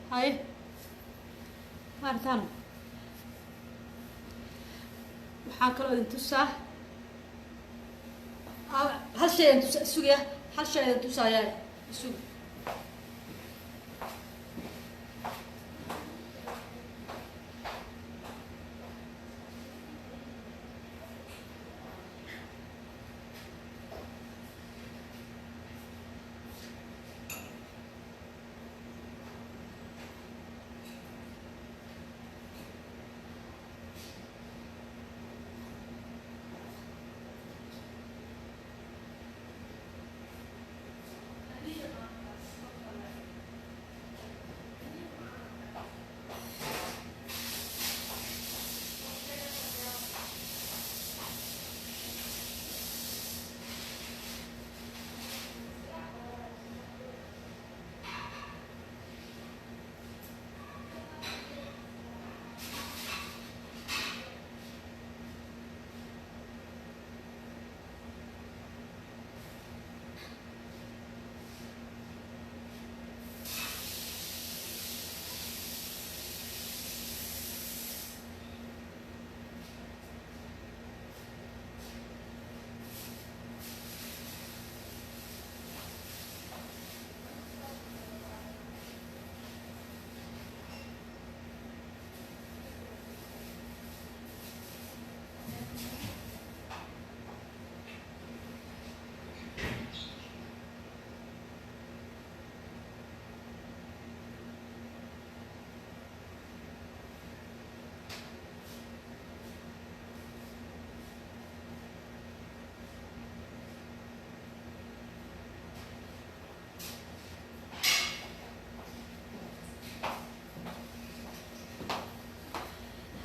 haye, maartaan. Waxaan kaloo idin tusaa hal shay aan tusa sugaya, hal shay aan tusayaa suga.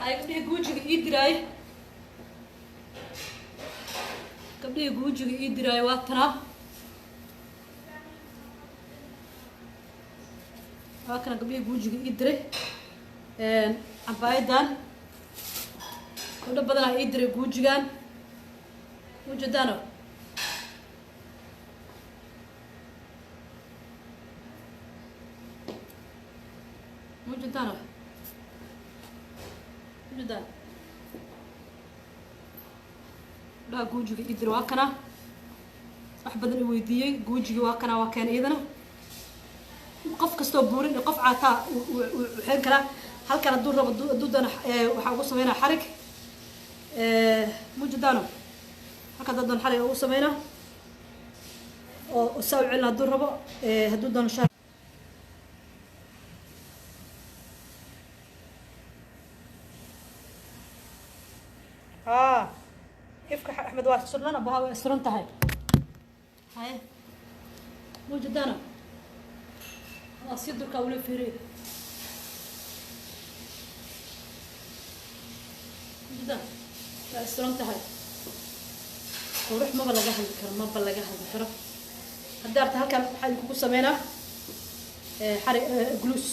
Ay gabdhihii guujiga ii diraaye, gabdhihii guujiga ii diraaye waa tanaa, waa kana gabdhihii guujiga ii diray cabaayadan. Gabdho badanaa ii diray guujigan, ujeedaano. Ujeedaano, ujeedaan gabdhaha guujiga ii diray waa kana. Wax badan i weydiiyey guujigi waa kana, waa keen iyadana. Qof kastoo buurin iyo qof caataa uu xeyn karaa. Halkan hadduu rabo, hadduu doono, waxaa ugu sameynaa xarig mujadano. Halka hadduu doono xarig ugu sameynaa oo saa u celina hadduu rabo, hadduu doono shaar. Haa, ifka Axmed waa surnan abaha, way suran tahay. Haye, mujadano, waa si durkaa ula fiiriy. Mujadano waa suran tahay. Qurux maba laga hadli karo, maba laga hadli karo. Haddii arta halkan waxaa idinkugu sameynaa xarig gluus,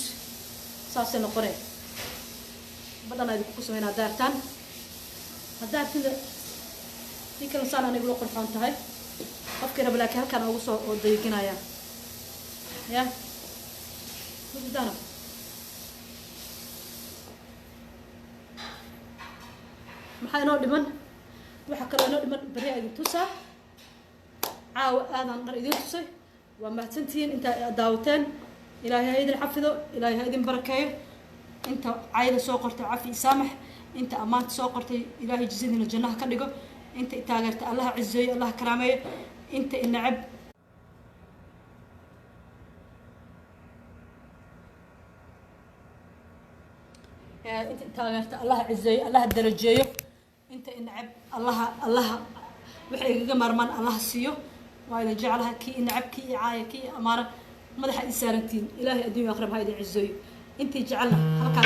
saasay noqonay. Badhan idinkugu sameynaa haddaa artaan, haddaa artida tii kale saan anigula qurxoon tahay qofkii raba, laakiin halkaan ugu soo dayginaya ya mujadano. Maxaa inoo dhiman? Waxaa kaloo inoo dhiman beri idin tusaa. Caawa aadaan dhar idiin tusay. Waa mahadsantihiin intaa daawateen. Ilaahay ha idin xafido, Ilaahay ha idin barakeeyo. Inta cayda soo qortay, cafi saamax. Inta ammaanta soo qortay, Ilaahay jisadiina jannaha ka dhigo. Inta i taageerta, Allaha cizeeyo, Allaha karaameeyo. Inta i necab, inta i taageerta, Allaha cizeeyo, Allaha darajeeyo. Inta i necab, Allaha waxay igaga maarmaan Allaha siiyo. Waa idin jeclaha. Kii i necab, kii i caaya, kii i amaana, madaxa i saarantihiin. Ilaahay adduunya aakhiraba ha idin cizeeyo. Intii jecelna halkaas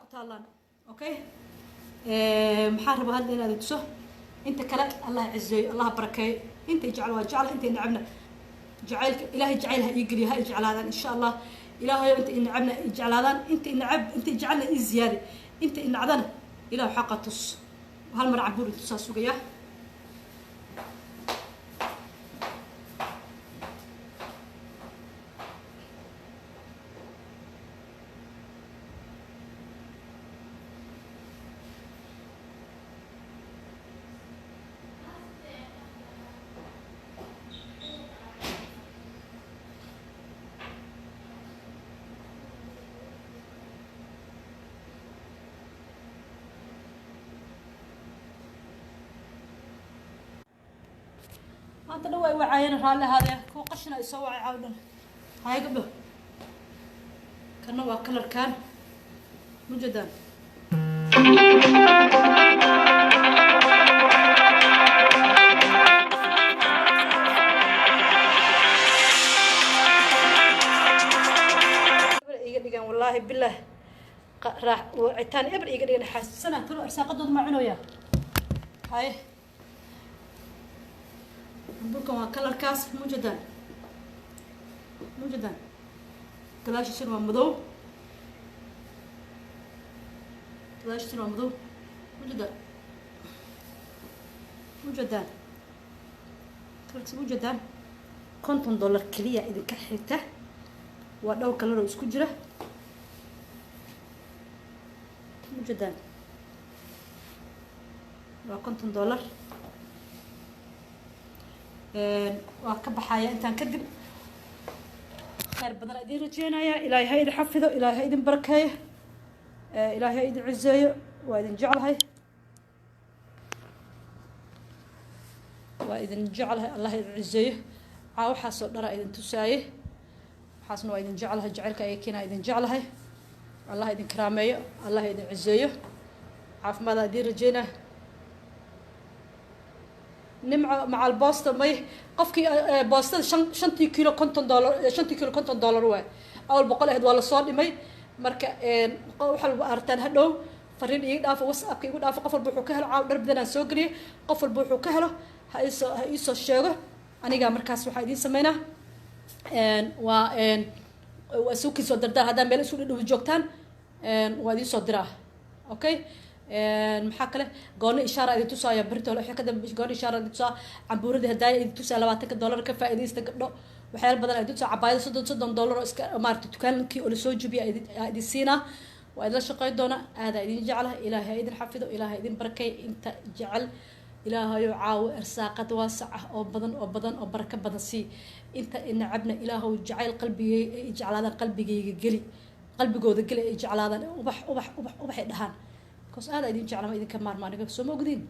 ku taallaan. Okay, maxaa rabaa hadda inaad tuso? Inta kale Allah cizeeyo, Allah barakeeyo. Inta jecel waa jecla, inta necabna jacaylka Ilaahay jacayl ha ii geliyo, ha i jeclaadaan insha Allah. Ilaahayo, inta i necabna i jeclaadaan, inta i necab, inta i jecelna ii ziyaadi, inta i nacdana Ilah xaqa tus. Hal mar cambuur intusaa sugayaa. Maanta dhan way wacaayeen, raalli ahaadee. Kuwa qashina ay soo wacay caaw dhan. Haya gabdho, kana waa kalarkan mujadan. Iga dhigan wallaahi bilah wacitaan eber iga dhigan xaasisana talo arsaaqadooda ma cunaya. Haye, cambuurkan waa kalarkaas mujadan, mujadan. Gadaashiisuna waa madow, gadaashiisuna waa madow. Mujadan, mujadan, kalarkiisa mujadan. $50 keliya idinka xigta. Waa dhowr kalar oo isku jira. Mujadan waa $50. Waa ka baxaya intaan kadib. Khayr badan idiin rajeynaya. Ilaahay ha idin xafido, Ilaahay ha idin barakeeyo, Ilaahay ha idin cizeeyo. Waa idin jeclahay, waa idin jeclahay. Allah idin cizeeyo. Caa waxaasoo dhara idin tusaaye, waxaasna waa idin jeclahay. Jacaylka ayakiina idin jeclahay. Allah idin karaameeyo, Allah idin cizeeyo. Caafimaadaan idiin rajeynaa. Nimco macal boosta may qofkii boostada shantii kilo $50, shantii kilo $50 waay. Awal 100 ahayd, waa lasoo dhimay. Marka waxa walba artaan hadhow fariin iiga dhaafo, WhatsAppka igu dhaafo. Qof walba wuxuu ka helo, caaw dhar badan aan soo geliyay, qof walba wuxuu ka helo ha iisoo sheego. Aniga markaas waxaa idiin sameynaa waa suukii soo dirdaa. Haddaa meel isu dhidhow joogtaan, waa idiin soo diraa. Okay, maxaa kale? Gooni ishaara idin tusaaya berito wixii ka dambe. Gooni ishaara idin tusaa, cambuuradii hadaaya idin tusaa, $20 ka faa'iidaysta gabdho. Waxyaala badan idin tusaa, cabaayado $30 oo iska maaragtay dukaankii oo lasoo jebiya idin siinaa. Waa idinla shaqeyn doona. Aadaa idin jeclaha. Ilaahay ha idin xafido, Ilaahay ha idin barakeey. Inta jecel Ilaahayow caawo irsaaqad waasac ah oo badan oo badan oo barako badan sii. Inta inacabna Ilaahow jacayl qalbigay ay jeclaadaan, qalbigayga geli, qalbigooda geli, ay jeclaadaan, Ubax, Ubax, Ubax, Ubaxay dhahaan, because aada idin jeclama, idinka maarma aniga, soo ma ogdiin?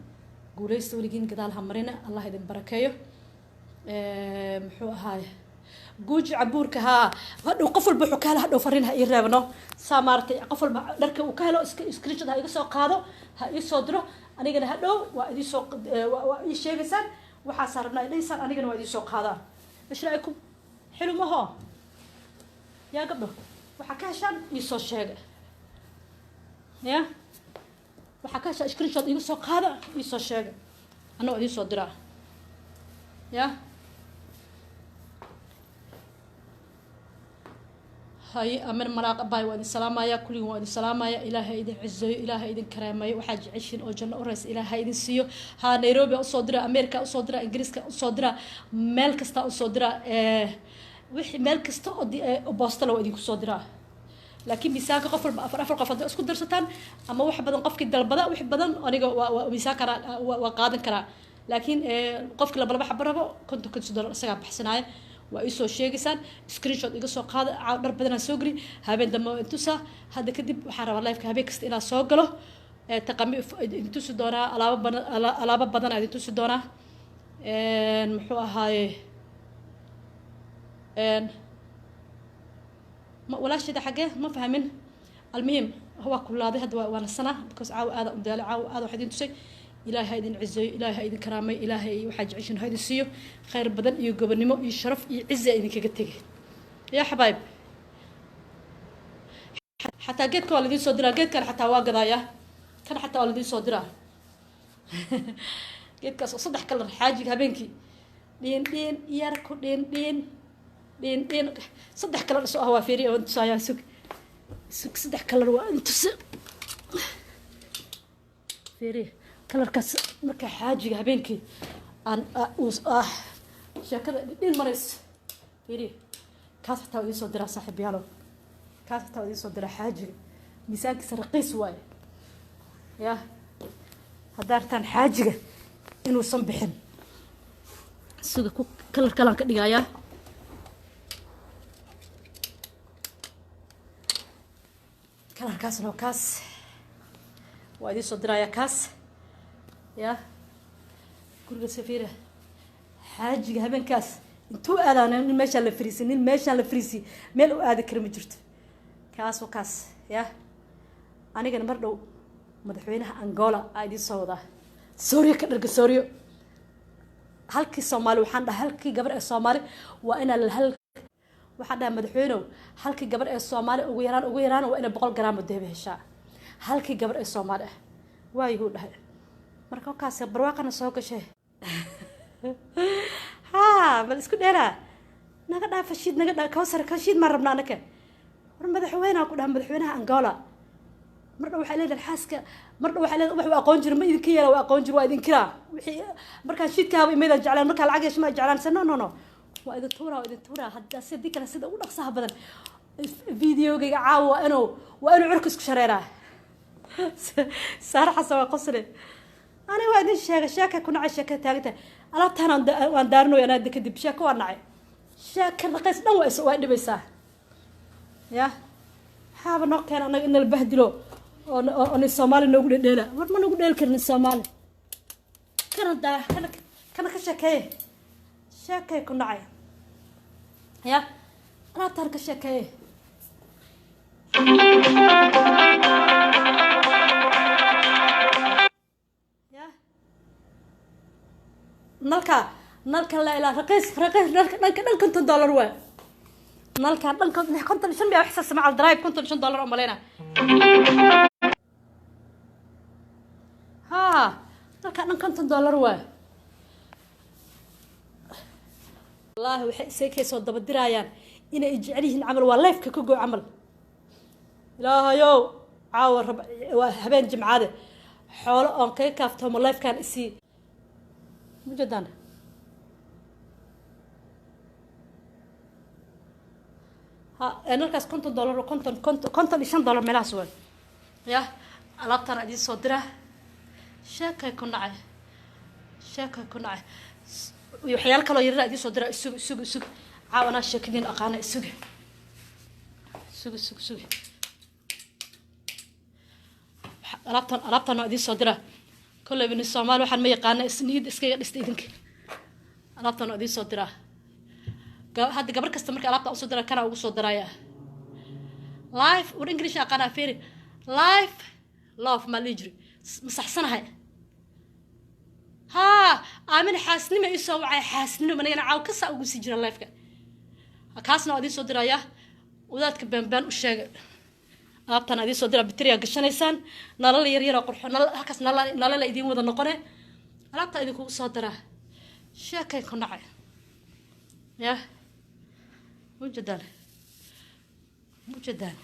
Guuleysta weligiin, gadaal ha marina, Allah idin barakeeyo. Muxuu ahaay guuji cabuurka? Haa, hadhow qof walba wuxuu ka helo hadhow fariin ha ii reebno, saa maaragtay. Qof walba dharka uu ka helo screenshot ha iga soo qaado, ha ii soo diro. Anigana hadhow waa idin soo waa ii sheegaysaan waxaasaa rabnaa i dhahaysaan, anigana waa idin soo qaadaa. ايش رايكم؟ حلو ما هو يا gabdho? Waxaa ka heshaan ii soo sheega ya. Waxaa ka heshaan screenshot iga soo qaada, ii soo sheega, anna waa idiin soo diraa ya. Hay amin malaaq abaay, waa idin salaamaya kulligiin, waa idin salaamaya. Ilaahay idin cizeeyo, Ilaahay idin karaameeyo, waxaa jeceshiin oo janno u raysa Ilaahay idin siiyo. Ha, Nairobi usoo dira, America usoo dira, Ingiriiska usoo dira, meel kasta usoo dira, wixii meel kasta oo boostala waa idinku soo diraa. Laakiin miisaanka qof walba afar afar qof hadday isku darsataan ama wax badan, qofkii dalbada wax badan, aniga waa miisaan karaa, waa qaadan karaa. Laakiin qofkii laba laba xabo rabo, 50 $50 isagaa baxsanaaya. Waa iisoo sheegaysaan, screenshot iga soo qaada. Caaw dhar badanaa soo geli, habeen dambe waa intusaa. Hadda kadib waxaan rabaa liveka habeen kasta inaan soo galo. Taqami idin tusi doonaa, alaabo badan, alaabo badan aa idin tusi doonaa. Muxuu ahaaye ma walaasheeda xaggee ma fahmin. Almuhim waa kulaaday hadda, waa nasanaa because caawa aada u daalay. Caawa aada waxaa idin tusay. Ilaahay ha idin cizeeyo, Ilaahay ha idin karaamay, Ilaahay waxaa jeceshin ha idin siiyo, khayr badan iyo gobonimo iyo sharaf iyo cizi a idinkaga tegay yaa xabaayib. Xataa geedka waa laidin soo diraa, geedkan xataa waa gadaaya, kan xataa waa laidin soo diraa, geedkaas oo saddex kalar. Xaajiga habeenkii dhiin dhiin yar ku dhiin dhiin dhiin dhiin, saddex kalar soo ah. Waa fiiriya, waan tusayaa, sug sug, saddex kalar waa intusi. Fiiriya kalarkaas marka xaajiga habeenkii aan ah sheekada dhiin marayso. Fiiriya kaas xataa waa idiin soo diraa, saaxiibyaalow, kaas xataa waa idiin soo diraa. Xaajiga miisaankiisa raqiis waaye ya. Haddaa rabtaan xaajiga inuusan bixin, suga, ku kalar kalaan ka dhigayaa. Kalarkaasna waa kaas, waa idiin soo dirayaa kaas ya. Guriga safiira xaajiga habeenkaas intuu aadaan nin meeshaan la fariisay, nin meeshaan la fariisay meel u aadi kara ma jirto. Kaas waa kaas ya. Anigana mar dhow madaxweynaha Angola aa idiin soo wadaa. Sooriyo ka dharga sooriyo. Halkii Soomaali waxaan dhahay, halkii gabar ee Soomaali waa inaa hal, waxaan dhahay madaxweynow, halkii gabar ee Soomaali ugu yaraan waa inay 100 garaam oo dahab heshaa, halkii gabar ee Soomaali ah. Waayuhuu dhahay. Marka wakaas barwaaqana soo gashay. Ha, bal isku dheeraa naga dhaafa shiid, naga dhaa Kawsar ka shiid maan rabnaa anaka. War madaxweynaha ku dhaha, madaxweynaha Angola mar dhow waxay leedahay xaaska, mar dhow waxay leedahay Ubax waa aqoon jira, ma idinka yeela, waa aqoon jira, waa idin kiraa wixii markaan shiidkaaba imaydaan jeclaan, markaa lacag yeesho ma jeclaan se. No, no, no, waa idin tuuraa, waa idin tuuraa. Hadda sidii kale sida ugu dhaqsaha badan videogayga caawa waa inuu curka isku shareeraa. Saare Xasan waa qosle. Aniga waa idin sheegay, sheeka ku nacay, sheeka taagantahay. Alaabtaan waan daarinoy anaa kadib. Sheeko waa nacay, sheeka raqiis dhan waa dhibaysaa ya. Maxaaba noo keena annaga in nala bahdilo oo nin Soomaali noogu dhedheela? War ma nagu dheeli karin Soomaali. Kana daa kana ka sheekeeye, sheekay ku nacay ya. Alaabtaan ka sheekeeye ya. Nalka laa ilaa raqiis raqiis. Nalka dhanka dhan $50 waay. Nalka dhan 55 baa wax macal drive $55 oo maleyna. Ha, nalka dhan $50 waay. Wallaahi waxay isay soo daba diraayaan inay jecel yihiin camal, waa leefka ka go camal. Ilaahayow caawa rab, waa habeen Jimcaade, xoolo oon kaga kaaftoomo lifekan isii mujeedaan. Ha, nalkaas $50, konton konton $55 meelahaas waay ya. Alaabtaan idiin soo diraa. Sheekay ku nacay. Sheeka ku nacay iyo waxyaalo kaloo yarara idiin soo dira. Isug, isug, isug, caaw anaa sheekadiin aqaana. Isuga, suga, sug, suga. Alaabtan waa idiin soo dira. Kolleyba nin Soomaali waxaan ma yaqaana, isniyad iskaga dhista idinka. Alaabtan waa idiin soo diraa. Hadda gabar kasta marka alaabta usoo dira, kana ugu soo diraya. Life war English aqaanaa, fiiri. Life love maa lihi jiri, ma saxsanahay? Haa, aamin xaasnimo ii soo wacay, xaasnimo anigana caaw kasaa ugu sii jira lifeka. Kaasna waa idiin soo dirayaa. Wadaadka beenbeen u sheegay, alaabtaan idiin soo dira. Bitriyaa gashanaysaan, nalal yar yar oo qurxo, nalal halkaas nalal nalala idiin wada noqone. Alaabtaa idinkugu soo diraa. Sheekay ku nacay ya. Mujadan, mujadan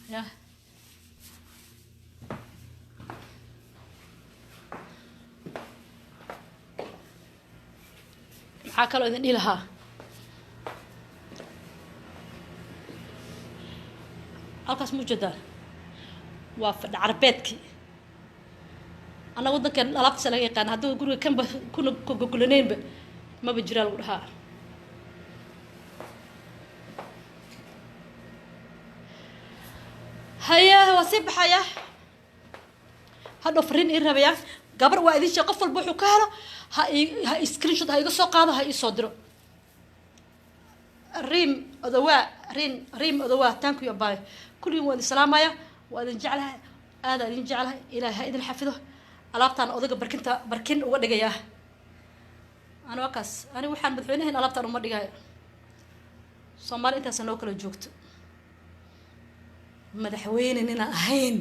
ya. Maxaa kaloo idin dhihi lahaa? Halkaas mujadan waa fadhi carbeedkii. Annaga waddankeen alaabtaas laga yaqaana. Hadduu guriga kanba kuna gogolaneynba maba jiraa lagu dhahaa. Haye, waa sii baxaya. Hadhow fariin ii rabaya gabar waa idin sheeg. Qof walba wuxuu ka helo ha screenshot ha iga soo qaado, ha ii soo diro. Riim Odawaa, riim, Riim Odawaa, thank you, abaayo. Kulligiin waa idin salaamaya, waa idin jeclahay, aadaa idin jeclahay. Ilaahay ha idin xafido. Alaabtaan odaga barkinta barkin uga dhigayaa ani waa kaas. Ani waxaan madaxweynahayn alaabtaan uma dhigayo. Soomaali intaasa noo kala joogto. Madaxweyne nina ahayn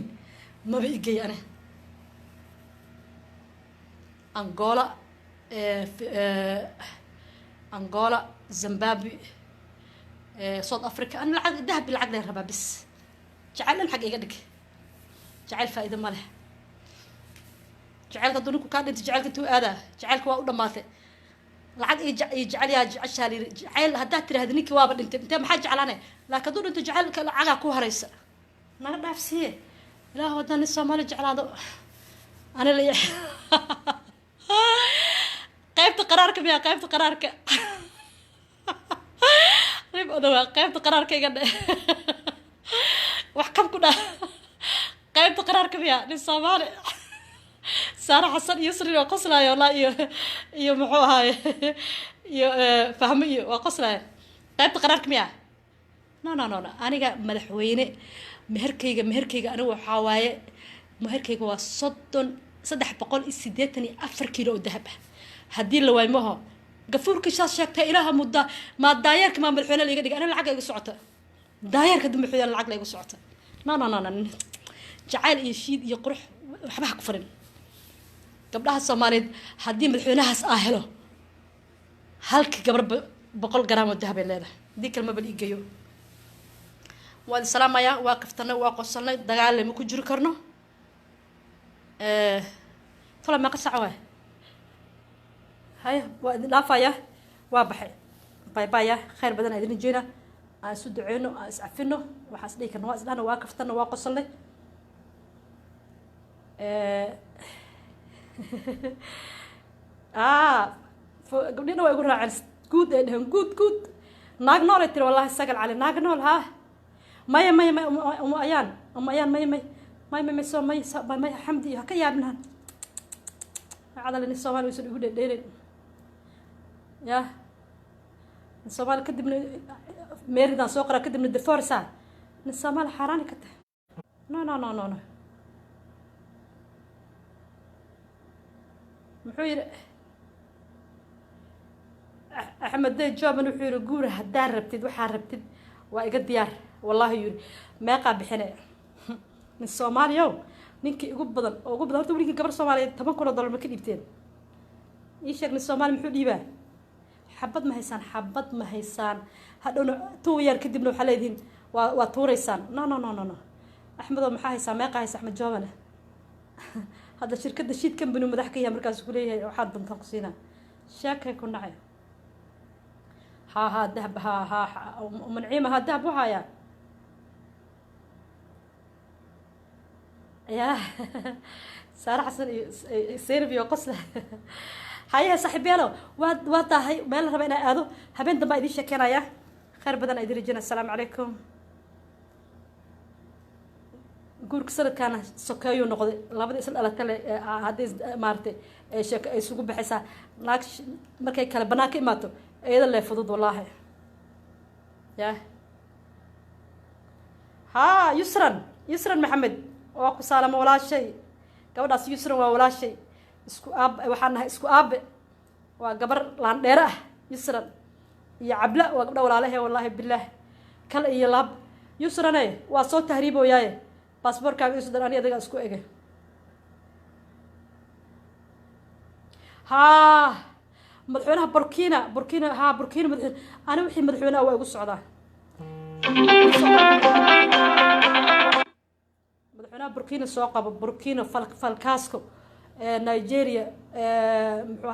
maba igey ani. Angola, Angola, Zimbabwe, South Africa. Ani lacag, dahab, lacag leen rabaa bis. Jacayl dhan xag iga dhig, jacayl faa'iido ma leh. Jacaylka hadduu ninku kaa dhinto, jacaylka intuu aadaa? Jacaylka waa u dhamaatay. Lacag iyo iyo jecel yaa jeceshaa layiri. Jacayl haddaad tirahda ninkii waaba dhintay, intee maxaa jeclaanay? Laakiin hadduu dhinto jacaylka, lacagaa ku haraysa. Naga dhaafsiiye. Ilaahu haddaan nin Soomaali jeclaado ani la qaybta qaraarka miya? Qaybta qaraarka, Rib Odawaa, qaybta qaraarka iga dhe, wax kam ku dhah. Qaybta qaraarka miya nin Soomaali? Saare Xasan iyo Sri waa qoslaayo walaa, iyo muxuu ahaaye, iyo fahmo iyo waa qoslaaya. Qaybta qaraarka miya? No, no, no, no. Aniga madaxweyne meherkayga aniga waxaa waaye, meherkayga waa 33 384 kiilo oo dahab ah. Haddii la waayo maho gafuurkii saas sheegtay. Ilaaha mudda maa daayeerka maa madaxweyne la iga dhigay? Aniga lacag iga socota, daayeerka haddii madaxweyne lacag la iga socota. No, no, no, no. Jacayl iyo shiid iyo qurux waxba ha ku farin. Gabdhaha Soomaaliyeed haddii madaxweynahaas aa helo, halka gabarba 100 garaam oo dahab ay leedahay. Haddii kale maba la igeeyo. Waan salaamayaa. Waa kaftanay, waa qosolnay, dagaal lama ku jiri karno. Tola meeqa sac waay? Haya, waa idin dhaafaya, waa baxay. Bye bye. Khayr badan aan idin rajeynaa. Aan isu duceyno, aan iscafino. Waxaan is dhihi karna waa isdhahna, waa kaftana, waa qosolnay. Gabdhina waa igu raaceen. Guud ay dheheen, guud, guud. Naag nool ay tiri. Wallahi Sagal Cali, naag nool. Haa, maya, maya, maya. Uma ayaan, uma ayaan, maya, maya, maya, maya, soo maya, maya. Xamdi iyo ha ka yaabinahan cadalini. Soomaali waysan igu dhedheelin ya nin Soomaali. Kadibna meeridaan soo qoraa, kadibna divorce. Nin Soomaali xaaraani ka tahay. No, no, no, no, no. Muxuu yidhi Axmed Dey Joban? Wuxuu yihi guur haddaa rabtid, waxaa rabtid waa iga diyaar. Wallahi yidhi, meeqaa bixine nin Soomaaliyow? Ninkii ugu badan oo ugu badan horta, weligii gabar Soomaaliyeed $10,000 ma ka dhiibteen? Ii sheeg, nin Soomaali muxuu dhiibaa? Xabad ma haysaan, xabad ma haysaan. Hadhowna 2 year kadibna waxaa leedihiin waa tuuraysaan. No, no, no, no, no. Axmedow, maxaa haysaa? Meeqa haysa Axmed Jobane? Hadda shirkadda Shiid Company madax ka yahay, markaasuu kuleeyahay waxaad doontaan ku siinaa. Sheekay ku nacay. Haa haa, dahab. Haa haa, manciima. Haa, dahab waxaaya. Yaa Saare Xasan iyo Seynab iyo qosla. Hayaha saaxiibyaalo, waa tahay meel la raba inaa aado. Habeen dambe idiin sheekeynaya. Khayr badan idin rajina. Asalaamu calaykum. Guurka sanadkaana sokeeyuu noqday, labadii isla dhalata le haddii maaragtay sheeko ay isugu baxaysaa. Naag markay kale banaan ka imaato, iyada lee fudud wallaahi. Ya haa, Yusran, Yusran Maxamed, waa ku saalamo walaashay. Gabadhaas Yusran waa walaashay, isku aab waxaan nahay, isku aabe. Waa gabar laandheere ah Yusran iyo Cabla, waa gabdha walaalahe, wallaahi bilaah, kal iyo laab. Yusrane, waa soo tahriibooyaaye, baasboorkaaga isu dar, ani adagaa isku ege. Haa, madaxweynaha Burkina, Burkina, haa, Burkina madaxweyne. Ani wixii madaxweynaha waa igu socdaa. Madaxweynaha Burkina soo qabo, Burkina Falcasco, Nigeria, muxuu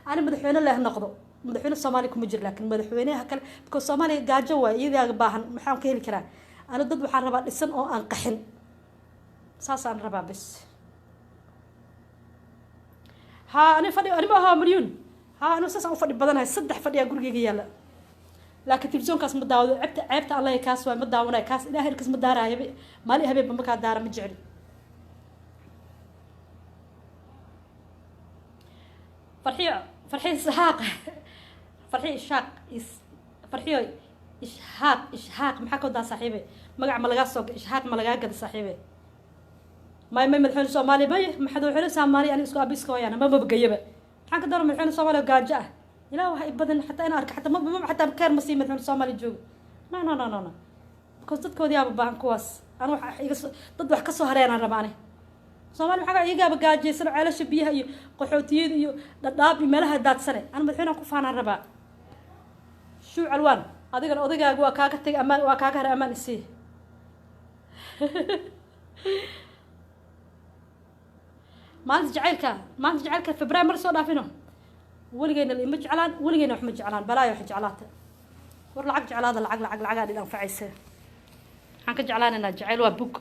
ani madaxweyne leh noqdo. Madaxweyne Soomaaliya kuma jiro, laakiin madaxweynaha kale, because Soomaaliya gaajo waay, iyadaaga baahan, maxaan ka heli karaa? Ani dad waxaan rabaa dhisan oo aan qaxin, saasaan rabaa bes. Haa, ani fadhi ani ma ahaa milyuun. Haa, anu saasaan u fadhi badanahay. 3 fadhiyaa gurigeyga yaalla, laakiin telefisonkaas ma daawado. Ceebta, ceebta Allah kaas waay, ma daawanayo kaas. Ilaah irkas ma daaraayo, maalin habeenba makaa daara, ma jecli. Farxiyo, Farxiyo Isxaaq, Farxiyo Ishaaq, is Farxiyo Ishaaq, Ishaaq maxaa ka wadaa saaxiibe? Magac ma lagaa soo, Ishaaq ma lagaa gada saaxiibe? May madaxweyne Soomaaliya, may madaxweyne Soomaaliya. Ani isku abiska wayaan ma mabagayaba. Maxaan ka doona madaxweyne Soomaaliya oo gaajo ah? Ilaah waxa i badan xataa in arka xataa ma xataa keer ma sii madaxweyne Soomaaliya joogo. No, no, no, no, no, because dadkoodii aaba baahan kuwaas. Ani wax iga soo dad wax ka soo hareenaan raba. Ani Soomaali maxaa iyagaaba gaajaysan, ceelasha biyaha iyo qaxootiyada iyo Dhadhaab iyo meelaha daadsane. Ani madaxweynehan ku faanaan rabaa. Shuu Calwaan, adigana odagaaga waa kaaga tagay, amaan waa kaaga haray, amaan isii. Maalinta jacaylka, maalinta jacaylka February mar soo dhaafino. Weligeyna ima jeclaan, weligeyna wax ma jeclaan. Balaayo wax jeclaata. War lacag jeclaada, lacag, lacag, lacagaa dhin anfacaysa. Maxaan ka jeclaanaynaa? Jacayl waa bug,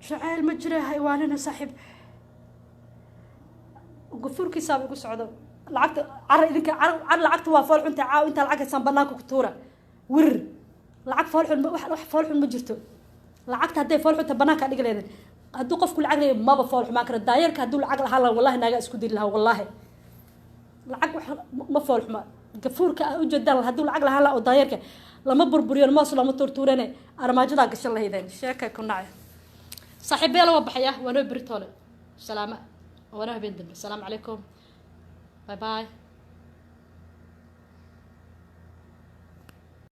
jacayl ma jira. Haywaalina saaxiib, gafuurkiisaaba igu socdo. Lacagta cara idinka car, lacagta waa fool xunta. Caaw intaa lacag haysaan banaanka ku tuura wir. Lacag fool xun, wax fool xun ma jirto. Lacagta hadday fool xunta banaanka dhigi leedin. Hadduu qofku lacag leeyahay maba fool xumaan kara. Daayarka hadduu lacag lahaan lahaa, wallahi naagaa isku diri lahaa. Wallahi lacag wax ma fool xuma. Gafuurka aa ujeedaan hadduu lacag lahaan lahaa oo daayarka lama burburiyo, moos lama tuurtuurane, armaajadaa gashan lahaydeen. Sheekay ku nacay. Saaxiibeela, waa baxaya, waa noo beritoole. Salaama, waa noo habeen dambe. Asalaamu calaykum, bye bye.